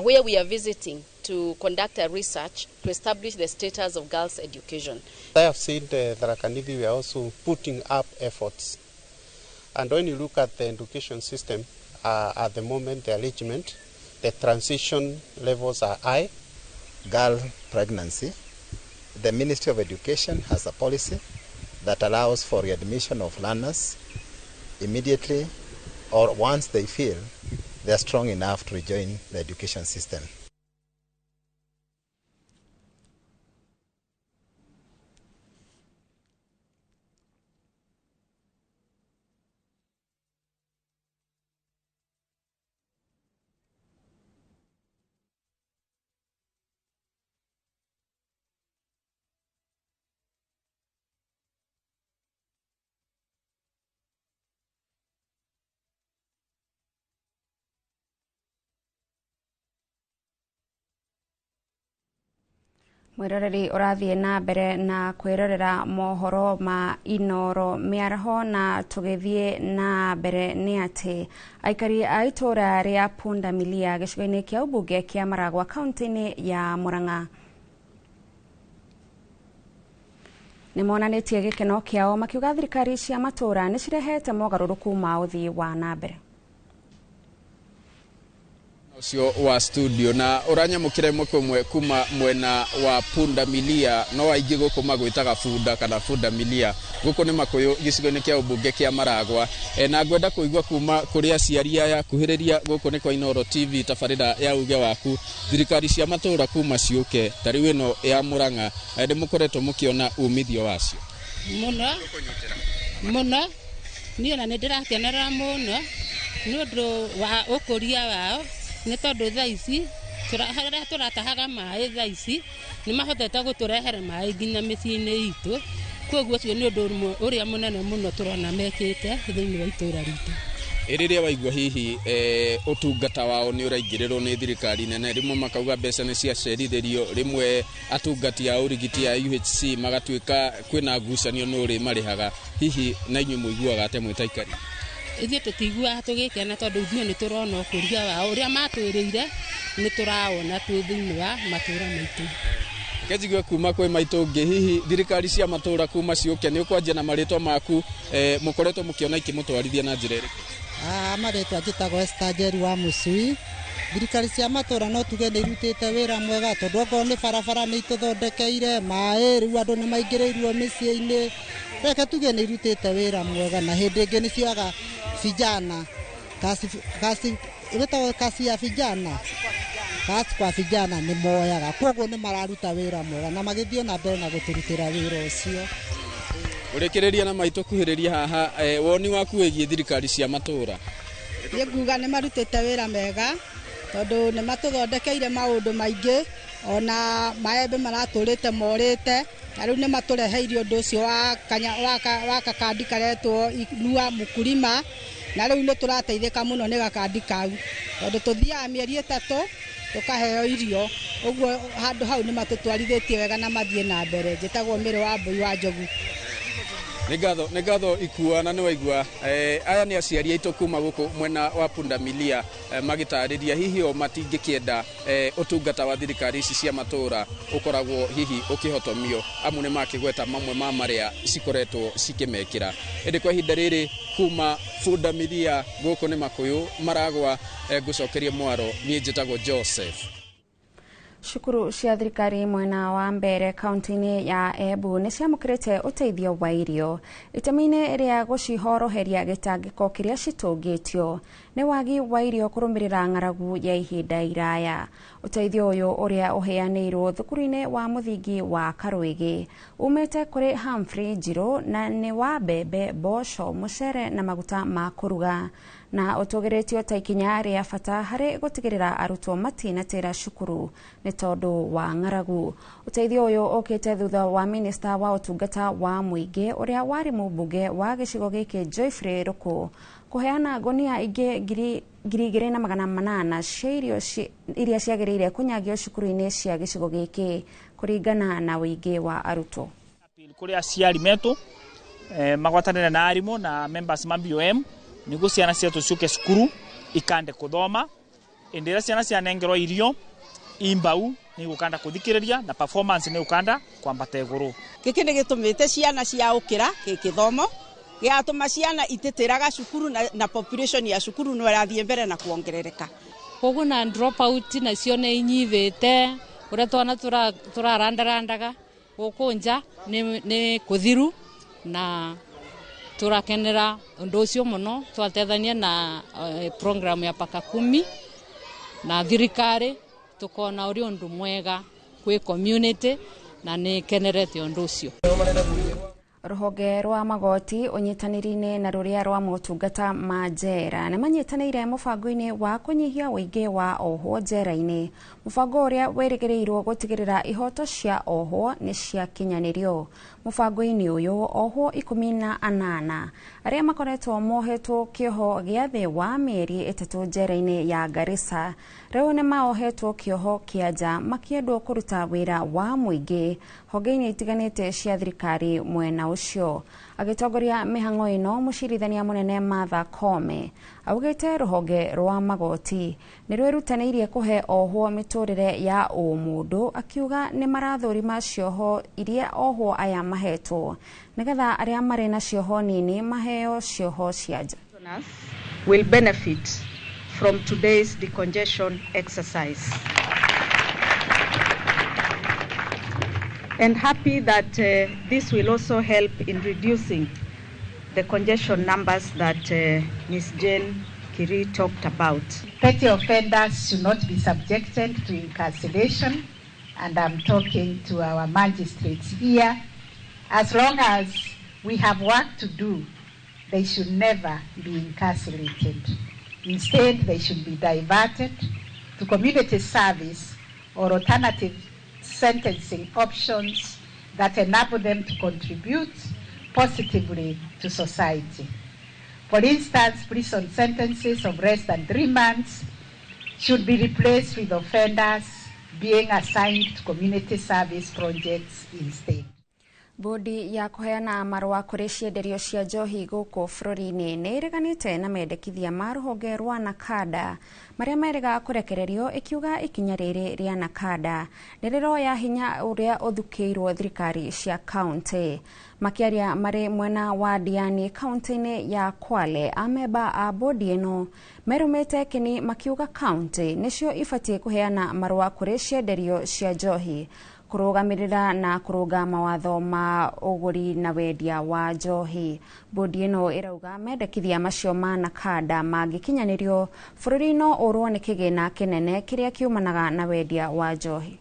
Speaker 15: where we are visiting to conduct a research to establish the status of girls' education.
Speaker 16: I have seen the Tharaka Nithi, we are also putting up efforts. And when you look at the education system, at the moment, the arrangement, the transition levels are high.
Speaker 17: Girl pregnancy, the Ministry of Education has a policy that allows for readmission of learners immediately or once they feel they are strong enough to rejoin the education system.
Speaker 1: Mwiroreri ũrathiĩ na mbere na kwĩrorera mohoro ma Inoro mĩaraho, na tũgĩthiĩ na mbere nĩ atĩ aikari a itũũra rĩa Pundamilia gĩcigo-inĩ kĩa ũmbunge kĩa Maragwa kaunti-inĩ ya Murang'a nĩ monanĩtie gĩkeno kĩao makiuga thirikari cia matũũra nĩ cirehete mogarũrũku ma ũthii wa na mbere.
Speaker 18: Ũcio wa studio na ũranyamũkĩra ĩmwe kwa ĩmwe kuma mwena wa punda milia, no aingĩ gũkũ magwĩtaga bunda kana bunda milia. Gũkũ nĩ Makũyũ, gĩcigo-inĩ kĩa ũmbunge kĩa Maragwa. Na ngwenda kũigua kuma kũrĩ aciari aya. Kuhĩrĩria gũkũ nĩ kwa Inooro TV, tabarĩra ya uge waku. Thirikari cia matũũra kuma ciũke, ta rĩu ĩno ya Murang'a, nĩ mũkoretwo mũkĩona umithio wacio?
Speaker 19: Mũno mũno, niĩ ona nĩ ndĩrakenerera mũno nĩ ũndũ wa ũkũria wao, nĩ tondũ thaa ici harĩa tũratahaga maĩ, thaa ici nĩ mahotete gũtũrehere maĩ nginya mĩciĩ-inĩ itũ. Koguo ũcio nĩ ũndũ ũmwe ũrĩa mũnene mũno tũrona mekĩte thĩinĩ wa itũũra ritũ.
Speaker 18: Rĩrĩa waigua hihi ũtungata wao nĩ ũraingĩrĩrwo nĩ thirikari nene, rĩmwe makauga mbeca nĩ ciacerithĩrio, rĩmwe atungati a ũrigiti a UHC magatuĩka kwĩna ngucanio nĩ ũrĩ marĩhaga, hihi na inyuĩ mũiguaga atĩa mwĩ ta aikari?
Speaker 19: Ithuĩ tũtiguaga tũgĩkena, tondũ ithuĩ nĩ tũrona ũkũria wao ũrĩa matwĩrĩire, nĩ tũrawona twĩ thĩinĩ wa matũũra maitũ.
Speaker 18: Kenjigue kuma kwĩ maitũ ũngĩ, hihi thirikari cia matũũra kuma ciũke, nĩ ũkwanjia na marĩtwa maku, mũkoretwo mũkĩona ikĩmũtwarithia na njĩra ĩrĩkũ?
Speaker 20: Marĩtwa njĩtagwo Esther Njeri wa Mũcui. Thirikari cia matũũra no tuge nĩ irutĩte wĩra mwega, tondũ okorwo nĩ barabara nĩ itũthondekeire, maĩ rĩu andũ nĩ maingĩrĩirwo mĩciĩ-inĩ. Reke tuge nĩ irutĩte wĩra mwega, na hĩndĩ ĩngĩ nĩ cioyaga vijana kasi, ĩtagwo kasi ya vijana, kasi kwa vijana nĩ moyaga, koguo nĩ mararuta wĩra mwega na magĩthiĩ na mbere na gũtũrutĩra wĩra ũcio.
Speaker 18: Ũrĩkĩrĩria na maitũ kuhĩrĩria haha, woni waku wĩgiĩ thirikari cia matũũra?
Speaker 21: Niĩ nguga nĩ marutĩte wĩra mega, tondũ nĩ matũthondekeire maũndũ maingĩ, ona maembe maratũrĩte morĩte, na rĩu nĩ matũreheire ũndũ ũcio wa kakandi karetwo Inua Mkulima, na rĩu nĩ tũrateithĩka mũno nĩ gakandi kau, tondũ tũthiaga mĩeri 3 tũkaheo irio. Ũguo handũ hau nĩ matũtwarithĩtie wega na mathiĩ na mbere. Njĩtagwo Mĩrĩ wa Mbũi wa Njogu.
Speaker 18: Nĩ ngatho ikua na nĩ waigua. Aya nĩ aciari aitũ kuma gũkũ mwena wa pundamilia, magĩtarĩria hihi o matingĩkĩenda ũtungata wa thirikari ici cia matũũra ũkoragwo hihi ũkĩhotomio, amu nĩ makĩgweta mamwe ma marĩa cikoretwo cikĩmekĩra. Ĩndĩ kwa ihinda rĩrĩ kuma pundamilia gũkũ nĩ Makũyũ Maragwa, ngũcokerie mwaro. Niĩ njĩtagwo Joseph.
Speaker 1: Cukuru cia thirikari mwena wa mbere kaunti-inĩ ya Embu nĩ ciamũkĩrĩte ũteithio wa irio itemi-inĩ rĩa gũcihoroheria gĩtangĩko kĩrĩa citũngĩtio nĩ wagi wa irio kũrũmĩrĩra ng'aragu ya ihinda iraya. Ũteithio ũyũ ũrĩa ũheanĩirwo thukuru-inĩ wa mũthingi wa Karwĩgĩ umĩte kũrĩ Humphrey Njirũ na nĩ wa mbembe, mboco, mũcere na maguta ma kũruga, na ũtũgĩrĩtio ta ikinya rĩa bata harĩ gũtigĩrĩra arutwo matinatĩra cukuru nĩ tondũ wa ng'aragu. Ũteithio ũyũ ũkĩte thutha wa minista wa ũtungata wa mũingĩ ũrĩa warĩ mũmbunge wa gĩcigo gĩkĩ Geoffrey Ruku kũheana ngonia ingĩ 2,800 cia irio iria ciagĩrĩire kũnyagio cukuru-inĩ cia gĩcigo gĩkĩ kũringana na ũingĩ wa arutwo.
Speaker 22: Kũrĩ aciari metũ magwatanĩre na arimũ na members ma BOM nĩguo ciana cietũ ciũke cukuru ikande kũthoma. Ĩndĩ ĩrĩa ciana cianengerwo irio imbau nĩ gũkanda kũthikĩrĩria na performance nĩ gũkanda kwambata igũrũ.
Speaker 23: Gĩkĩ nĩ gĩtũmĩte ciana ciaũkĩra gĩthomo, gĩgatũma ciana itĩtĩraga cukuru na population ya cukuru no ĩrathiĩ mbere na kuongerereka.
Speaker 27: Koguo na drop out nacio nĩ inyivĩte, ũrĩa twana tũrarandarandaga gũkũ nja nĩ kũthiru, na tũrakenera ũndũ ũcio mũno. Twatethania na program ya Paka Kumi na thirikari, tukona ũrĩ ũndũ mwega kwĩ community na nĩ kenerete ũndũ ũcio.
Speaker 1: Rũhonge rwa magoti ũnyitanĩri-inĩ na rũrĩa rwa motungata ma njera nĩ manyitanĩire mũbango-inĩ wa kũnyihia ũingĩ wa ohwo njera-inĩ, mũbango ũrĩa wĩrĩgĩrĩirwo gũtigĩrĩra ihoto cia ohwo nĩ ciakinyanĩrio. Mũbango-inĩ ũyũ ohwo 18 arĩa makoretwo mohetwo kĩoho gĩa thĩ wa mĩeri 3 njera-inĩ ya Garissa rĩu nĩ maohetwo kĩoho kĩa nja makĩendwo kũruta wĩra wa mũingĩ honge-inĩ itiganĩte cia thirikari mwena ũcio. Agĩtongoria mĩhang'o ĩno, mũcirithania mũnene Martha Koome augĩte rũhonge rwa magoti nĩ rwĩrutanĩirie kũhe ohwo mĩtũrĩre ya ũmũndũ, akiuga nĩ marathũrima cioho iria ohwo aya mahetwo nĩgetha arĩa marĩ na cioho nini maheo cioho cia nja.
Speaker 28: Will benefit
Speaker 2: from today's decongestion exercise. And happy that this will also help in reducing the congestion numbers that Ms. Jane Kiri talked about.
Speaker 3: Petty offenders should not be subjected to incarceration, and I'm talking to our magistrates here. As long as we have work to do, they should never be incarcerated. Instead, they should be diverted to community service or alternative sentencing options that enable them to contribute positively to society. For instance, prison sentences of less than 3 months should be replaced with offenders being assigned to community service projects instead.
Speaker 1: Bodi ya kuheana marũa kũrĩ cienderio cia njohi gũkũ bũrũri-inĩ nĩ ĩreganĩte na mendekithia ma rũhonge rwa NACADA marĩa merĩga kũrekererio, ĩkiuga ikinya rĩrĩ rĩa NACADA nĩ rĩroya hinya ũrĩa ũthukĩirwo thirikari cia kaunti. Makĩaria marĩ mwena wa Diani kaunti-inĩ ya Kwale, amemba a bodi ĩno merũmĩte kĩni makiuga kaunti nĩcio ibatiĩ kũheana marũa kũrĩ cienderio cia njohi kũrũgamĩrĩra na kũrũnga mawatho ma ũgũri na wendia wa njohi. Bodi ĩno ĩrauga mendekithia macio ma NACADA mangĩkinyanĩrio bũrũri no ũrwo nĩ kĩgĩna kĩnene kĩrĩa kiumanaga na wendia wa njohi.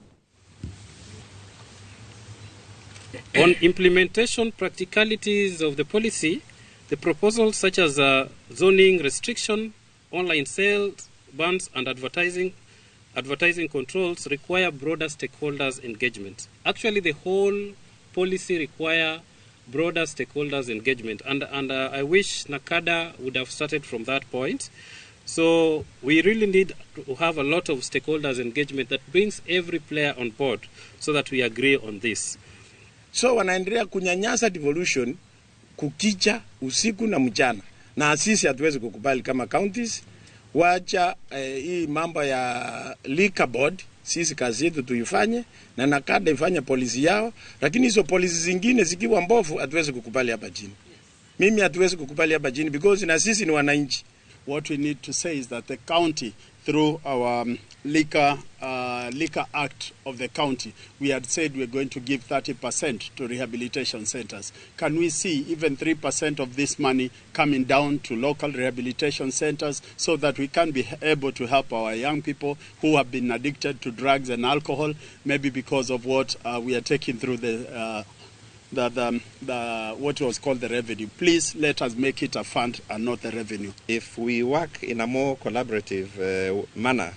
Speaker 4: On implementation practicalities of the policy, the proposals such as zoning restriction, online sales bans and advertising controls require broader stakeholders engagement. Actually, the whole policy require broader stakeholders engagement, and I wish NACADA would have started from that point. So we really need to have a lot of stakeholders engagement that brings every player on board so that we agree on this.
Speaker 5: So wanaendelea kunyanyasa devolution kukicha usiku na mchana, na sisi hatuwezi kukubali kama counties. Wacha hii mambo ya liquor board, sisi kazi yetu tuifanye na NACADA ifanye policy yao, lakini hizo policy zingine zikiwa mbovu hatuwezi kukubali hapa chini. Mimi hatuwezi kukubali hapa chini because na sisi ni wananchi.
Speaker 6: What we need to say is that the county, through our liquor Act of the county, we had said we're going to give 30% to rehabilitation centers. Can we see even 3% of this money coming down to local rehabilitation centers so that we can be able to help our young people who have been addicted to drugs and alcohol, maybe because of what we are taking through the what was called the revenue. Please let us make it a fund and not the revenue.
Speaker 24: If we work in a more collaborative manner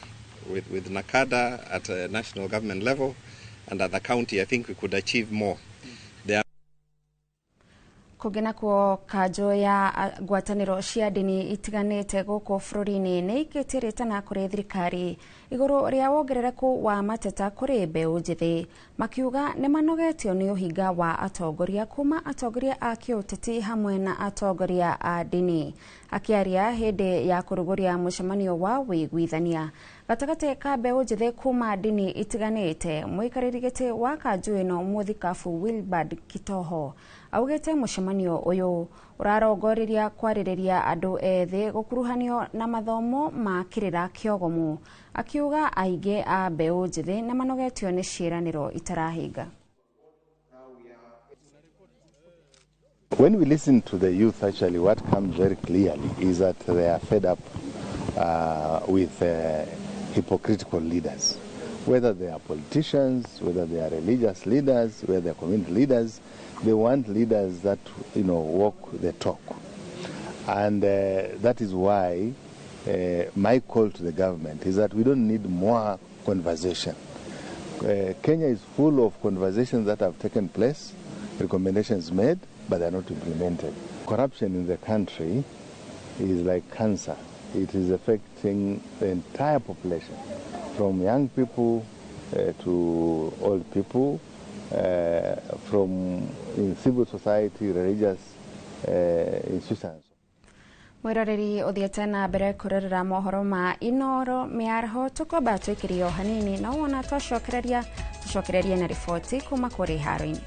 Speaker 24: with NACADA at a national government level and at the county, I think we could achieve more.
Speaker 1: Kũngĩ nakuo kanjũ ya ngwatanĩro cia ndini itiganĩte gũkũ bũrũri-inĩ nĩ ikĩtie rĩtana kũrĩ thirikari igũrũ rĩa wongerereku wa mateta kũrĩ mbeũ njĩthĩ, makiuga nĩ manogetio nĩ ũhinga wa atongoria kuma atongoria a kĩũteti hamwe na atongoria a ndini. Akĩaria hĩndĩ ya kũrugũria mũcemanio wa wĩiguithania gatagatĩ ka mbeũ njĩthĩ kuma ndini itiganĩte, mũikarĩri gĩtĩ wa kanjũ ĩno mũthikabu Wilbard Kitoho augĩte mũcemanio ũyũ ũrarongoreria kwarĩrĩria andũ ethĩ gũkuruhanio na mathomo ma kĩrĩra kĩogomu, akiuga aingĩ a mbeũ njĩthĩ nĩ manogetio nĩ ciĩranĩro itarahinga.
Speaker 25: When we listen to the youth, actually what comes very clearly is that they are fed up with hypocritical leaders, whether they are politicians, whether they are religious leaders, whether they are community leaders. They want leaders that, you know, walk the talk. And that is why my call to the government is that we don't need more conversation. Kenya is full of conversations that have taken place, recommendations made, but they are not implemented. Corruption in the country is like cancer. It is affecting the entire population, from young people to old people, from in civil society, religious institutions.
Speaker 1: Mwiroreri uthiete na mbere kurorera mohoro ma Inoro mĩaraho, tũkwamba twĩkĩrio hanini na wona twacokereria tũcokererie na riboti kuma kũrĩ haro-inĩ.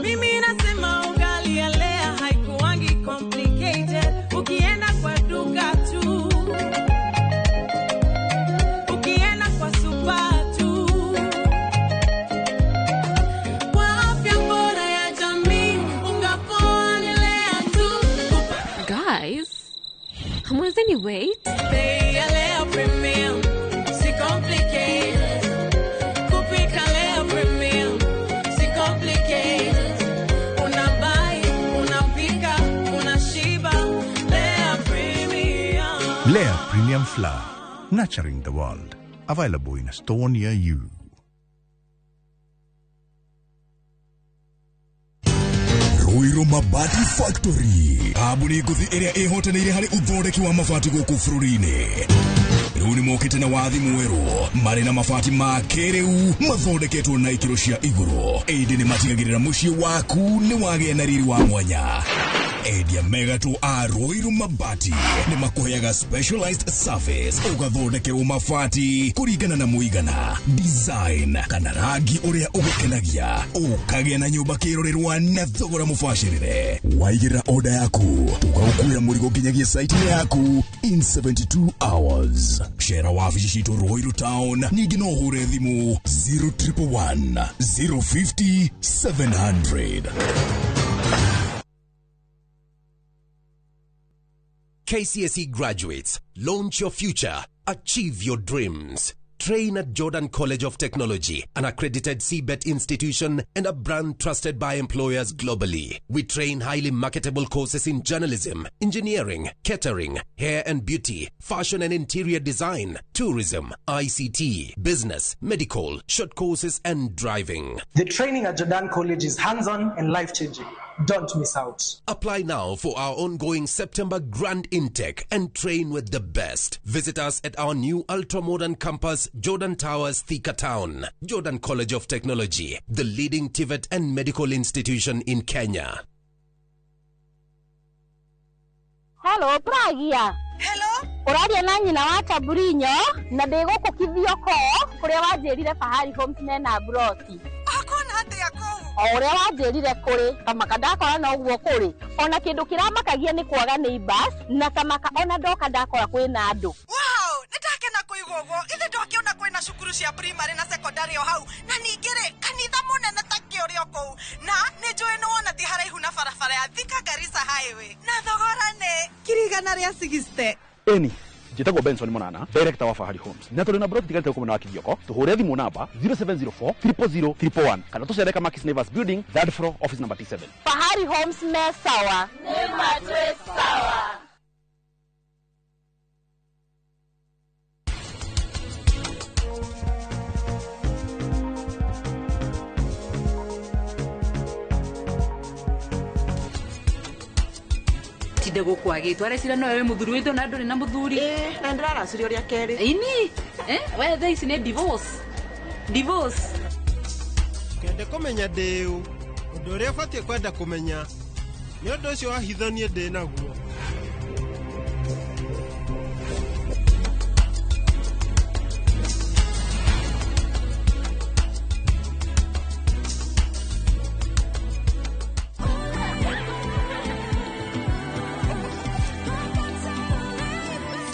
Speaker 7: Mimi nasema ugali ya Lea haikuangi complicated. Ukienda kwa duka tu, ukienda kwa super tu, kwa afya bora ya jamii, unga poa ni Lea tu.
Speaker 8: Guys, hamwezeni wait?
Speaker 7: Bei ya Lea Premium si complicated. Kupika Lea Premium si complicated. Unabuy, unapika, unashiba. Lea Premium.
Speaker 10: Lea Premium Flour, nurturing the world. Available in a store near you.
Speaker 11: Ruiru Mabati Factory, kambuni ngũthi ĩrĩa ĩhotanĩire harĩ ũthondeki wa mabati gũkũ bũrũri-inĩ. Rĩu nĩ mokĩte na wathi mwerũ marĩ na mabati ma kĩrĩu mathondeketwo na ikĩro cia igũrũ, ĩndĩ nĩ matigagĩrĩra mũciĩ waku nĩ wagĩa na riri wa mwanya. Endia megatũ a Ruiru Mabati nĩ makũheaga specialized service, ũgathondekerwo mabati kũringana na mũigana, design kana rangi ũrĩa ũgũkenagia, ũkagĩa na nyũmba kĩrorerwa na thogora mũbacĩrĩre. Waigĩrĩra oda yaku tũgagũkuĩra mũrigo nginyagia site-inĩ yaku in 72 hours. Cera wabici citũ Ruiru Town, ningĩ no ũhũre thimũ 0111 050 700.
Speaker 12: KCSE graduates, launch your future, achieve your dreams. Train at Jordan College of Technology, an accredited CBET institution and a brand trusted by employers globally. We train highly marketable courses in journalism, engineering, catering, hair and beauty, fashion and interior design, tourism, ICT, business, medical, short courses and driving.
Speaker 13: The training at Jordan College is hands-on and life-changing. Don't miss out.
Speaker 12: Apply now for our ongoing September grand intake and train with the best. Visit us at our new ultra-modern campus, Jordan Towers, Thika Town. Jordan College of Technology, the leading TVET and medical institution in Kenya.
Speaker 14: Hello, Pragia.
Speaker 26: Hello.
Speaker 14: Ũraria na nyina wa Taburinyo na ndĩ gũkũ Kithioko kũrĩa wanjĩrire Fahari Homes mena mburoti.
Speaker 26: Akona atĩa kũu?
Speaker 14: O ũrĩa wanjĩrire kũrĩ kamaka ndakora noguo kũrĩ, ona kĩndũ kĩramakagia nĩ kwaga neighbors na kamaka ona ndoka ndakora kwĩna andũ.
Speaker 26: Wow, nĩndakena kũigua ũguo. Ithe ndwakĩona kwĩna cukuru cia primary na secondary o hau, na ningĩ rĩ kanitha mũnene ta kĩũrĩ o kũu, na nĩ njũĩ nĩ wona ti haraihu na barabara ya Thika Garissa Highway, na thogora nĩ 160,000.
Speaker 29: Eni njĩtagwo Benson Monana, director wa Fahari Homes, na tũrĩ na broti tigarĩte gũkũ mwena wa Kithioko. Tũhũre thimũ namba 0704 000 111 kana tũcere Kamakis Neighbors Building, third floor, office number T7.
Speaker 14: Fahari Homes me sawa.
Speaker 26: Nĩ matwĩ sawa.
Speaker 30: Tinde gũkwagĩtwo arecira nowe wĩ mũthuri witũ na ndũrĩ na mũthuri.
Speaker 26: Na ndĩraracirio rĩa kerĩ.
Speaker 30: Ini we thaa ici nĩ divorce. Divorce.
Speaker 31: Kende kũmenya ndĩ ũ, ũndũ ũrĩa ũbatiĩ kwenda kũmenya nĩ ũndũ ũcio wa hitho niĩ ndĩ naguo.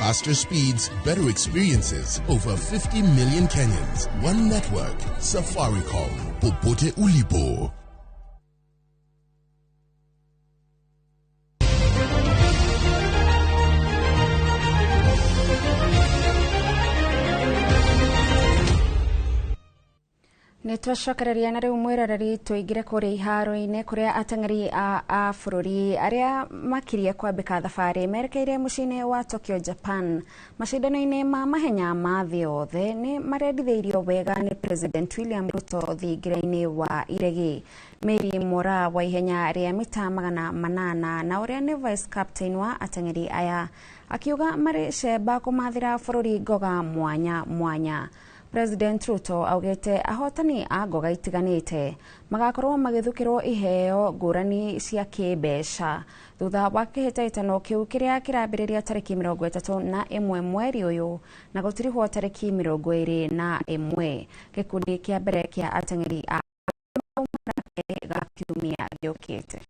Speaker 32: Faster speeds, better experiences. Over 50 million Kenyans. One network. Safaricom. Popote ulipo.
Speaker 1: Nĩ twacokereria na rĩu mwĩroreri tũingĩre kũrĩa iharo-inĩ kũrĩa ateng'eri a bũrũri arĩa makirie kwambĩka thabarĩ merekeire mũciĩ-inĩ wa Tokyo, Japan. Macindano-inĩ ma mahenya ma thĩ yothe nĩ marendithĩirio wega nĩ President William Ruto thingira-inĩ wa iregi. Mary Mora wa ihenya rĩa mita 800 na ũrĩa nĩ vice captain wa ateng'eri aya akiuga marĩ cemba kũmathĩra bũrũri ngoga mwanya mwanya. President Ruto augite ahotani a ngoga itiganite magakorwo magithukirwo iheo ngurani cia kimbeca thutha wa kihĩtahĩtano kiu kiria kirambiriria tariki 31 mweri uyu na gutirihwo tariki 21. Gikundi kia mbere kia ateng'eri a ga kiumia giukite.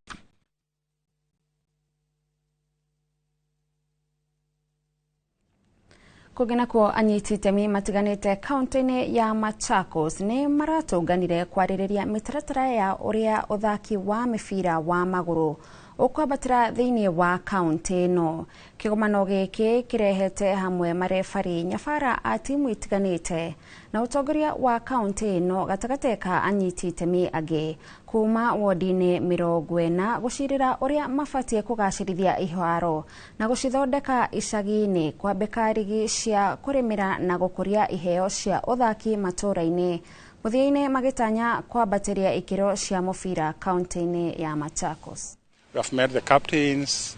Speaker 1: Kũngĩ nakuo anyiti itemi matiganĩte kaunti-inĩ ya Machakos nĩ maratũnganire kwarĩrĩria mĩtaratara ya ũrĩa ũthaki wa mĩbira wa magũrũ ũkwambatĩra thĩinĩ wa kaunti ĩno. Kĩgomano gĩkĩ kĩrehete hamwe marebari nyabara a timu itiganĩte na ũtongoria wa kaunti ĩno gatagatĩ ka anyiti itemi angĩ kuma wodi-inĩ 40 gũcirĩra ũrĩa mabatiĩ kũgacĩrithia iharo na gũcithondeka icagi-inĩ, kwambĩka rigi cia kũrĩmĩra na gũkũria iheo cia ũthaki matũũra-inĩ, mũthia-inĩ magĩtanya kwambatĩria ikĩro cia mũbira kaunti-inĩ ya Machakos.
Speaker 9: We have met the captains,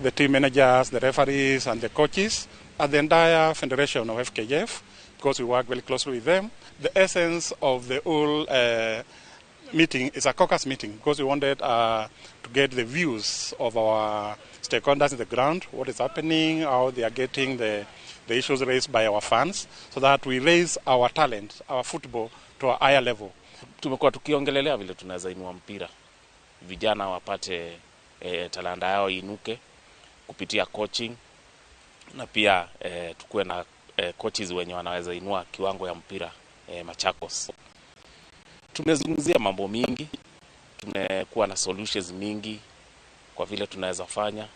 Speaker 9: the team managers, the referees and the coaches at the entire federation of FKF, because we work very closely with them. The essence of the whole meeting is a caucus meeting, because we wanted to get the views of our stakeholders in the ground, what is happening, how they are getting the issues raised by our fans, so that we raise our talent, our football to a higher level.
Speaker 15: Tumekuwa tukiongelelea vile tunaweza inua mpira, vijana wapate talanta yao inuke kupitia coaching, na pia tukue na coaches wenye wanaweza inua kiwango ya mpira Machakos. Tumezungumzia mambo mingi, tumekuwa na solutions mingi kwa vile tunaweza fanya,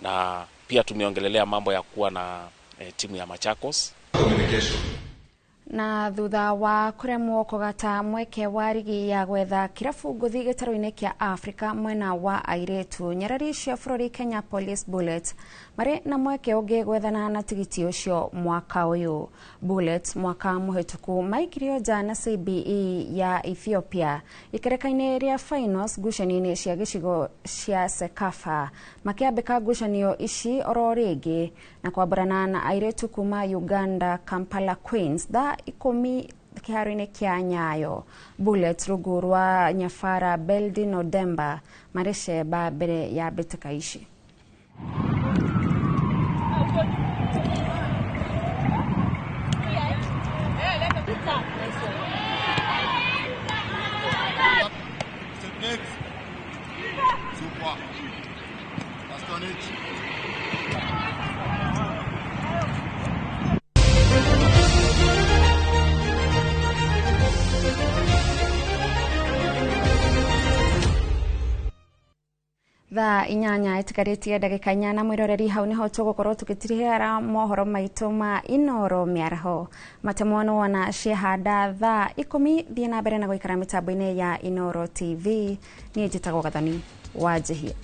Speaker 15: na pia tumeongelelea mambo ya kuwa na timu ya Machakos.
Speaker 1: Na thutha wa kuremwo kugata mweke wa rigi ya gwetha kirabu ngũthi gĩtarũ-inĩ kĩa Afrika mwena wa airĩtu, nyarari cia bũrũri Kenya Police Bullets marĩ na mweke ũngĩ gwethana na tigiti ũcio mwaka ũyũ. Bullets mwaka mũhĩtũku maikirio nja na CBE ya Ethiopia ikereka-inĩ rĩa finals ngucanio-inĩ cia gĩcigo cia CECAFA, makĩambĩka ngucanio ici oro rĩngĩ na kwambarana na airĩtu kuma Uganda Kampala Queens thaa 10 kĩharo-inĩ kĩa Nyayo. Bullets rungu rwa nyabara Beldin Odemba marĩ cemba mbere ya mbĩtĩka ici. Thaa 8 itigarĩtie ndagĩka 8 mwĩroreri, hau nĩho tũgũkorwo tũgĩtirihĩra mohoro maitũ ma Inooro mĩaraho. Matemwo nĩ wona ciehanda thaa 10. Thiĩ na mbere na gũikara mĩtambo-inĩ ya Inooro TV. Niĩ njĩtagwo Gathoni wa Njihia.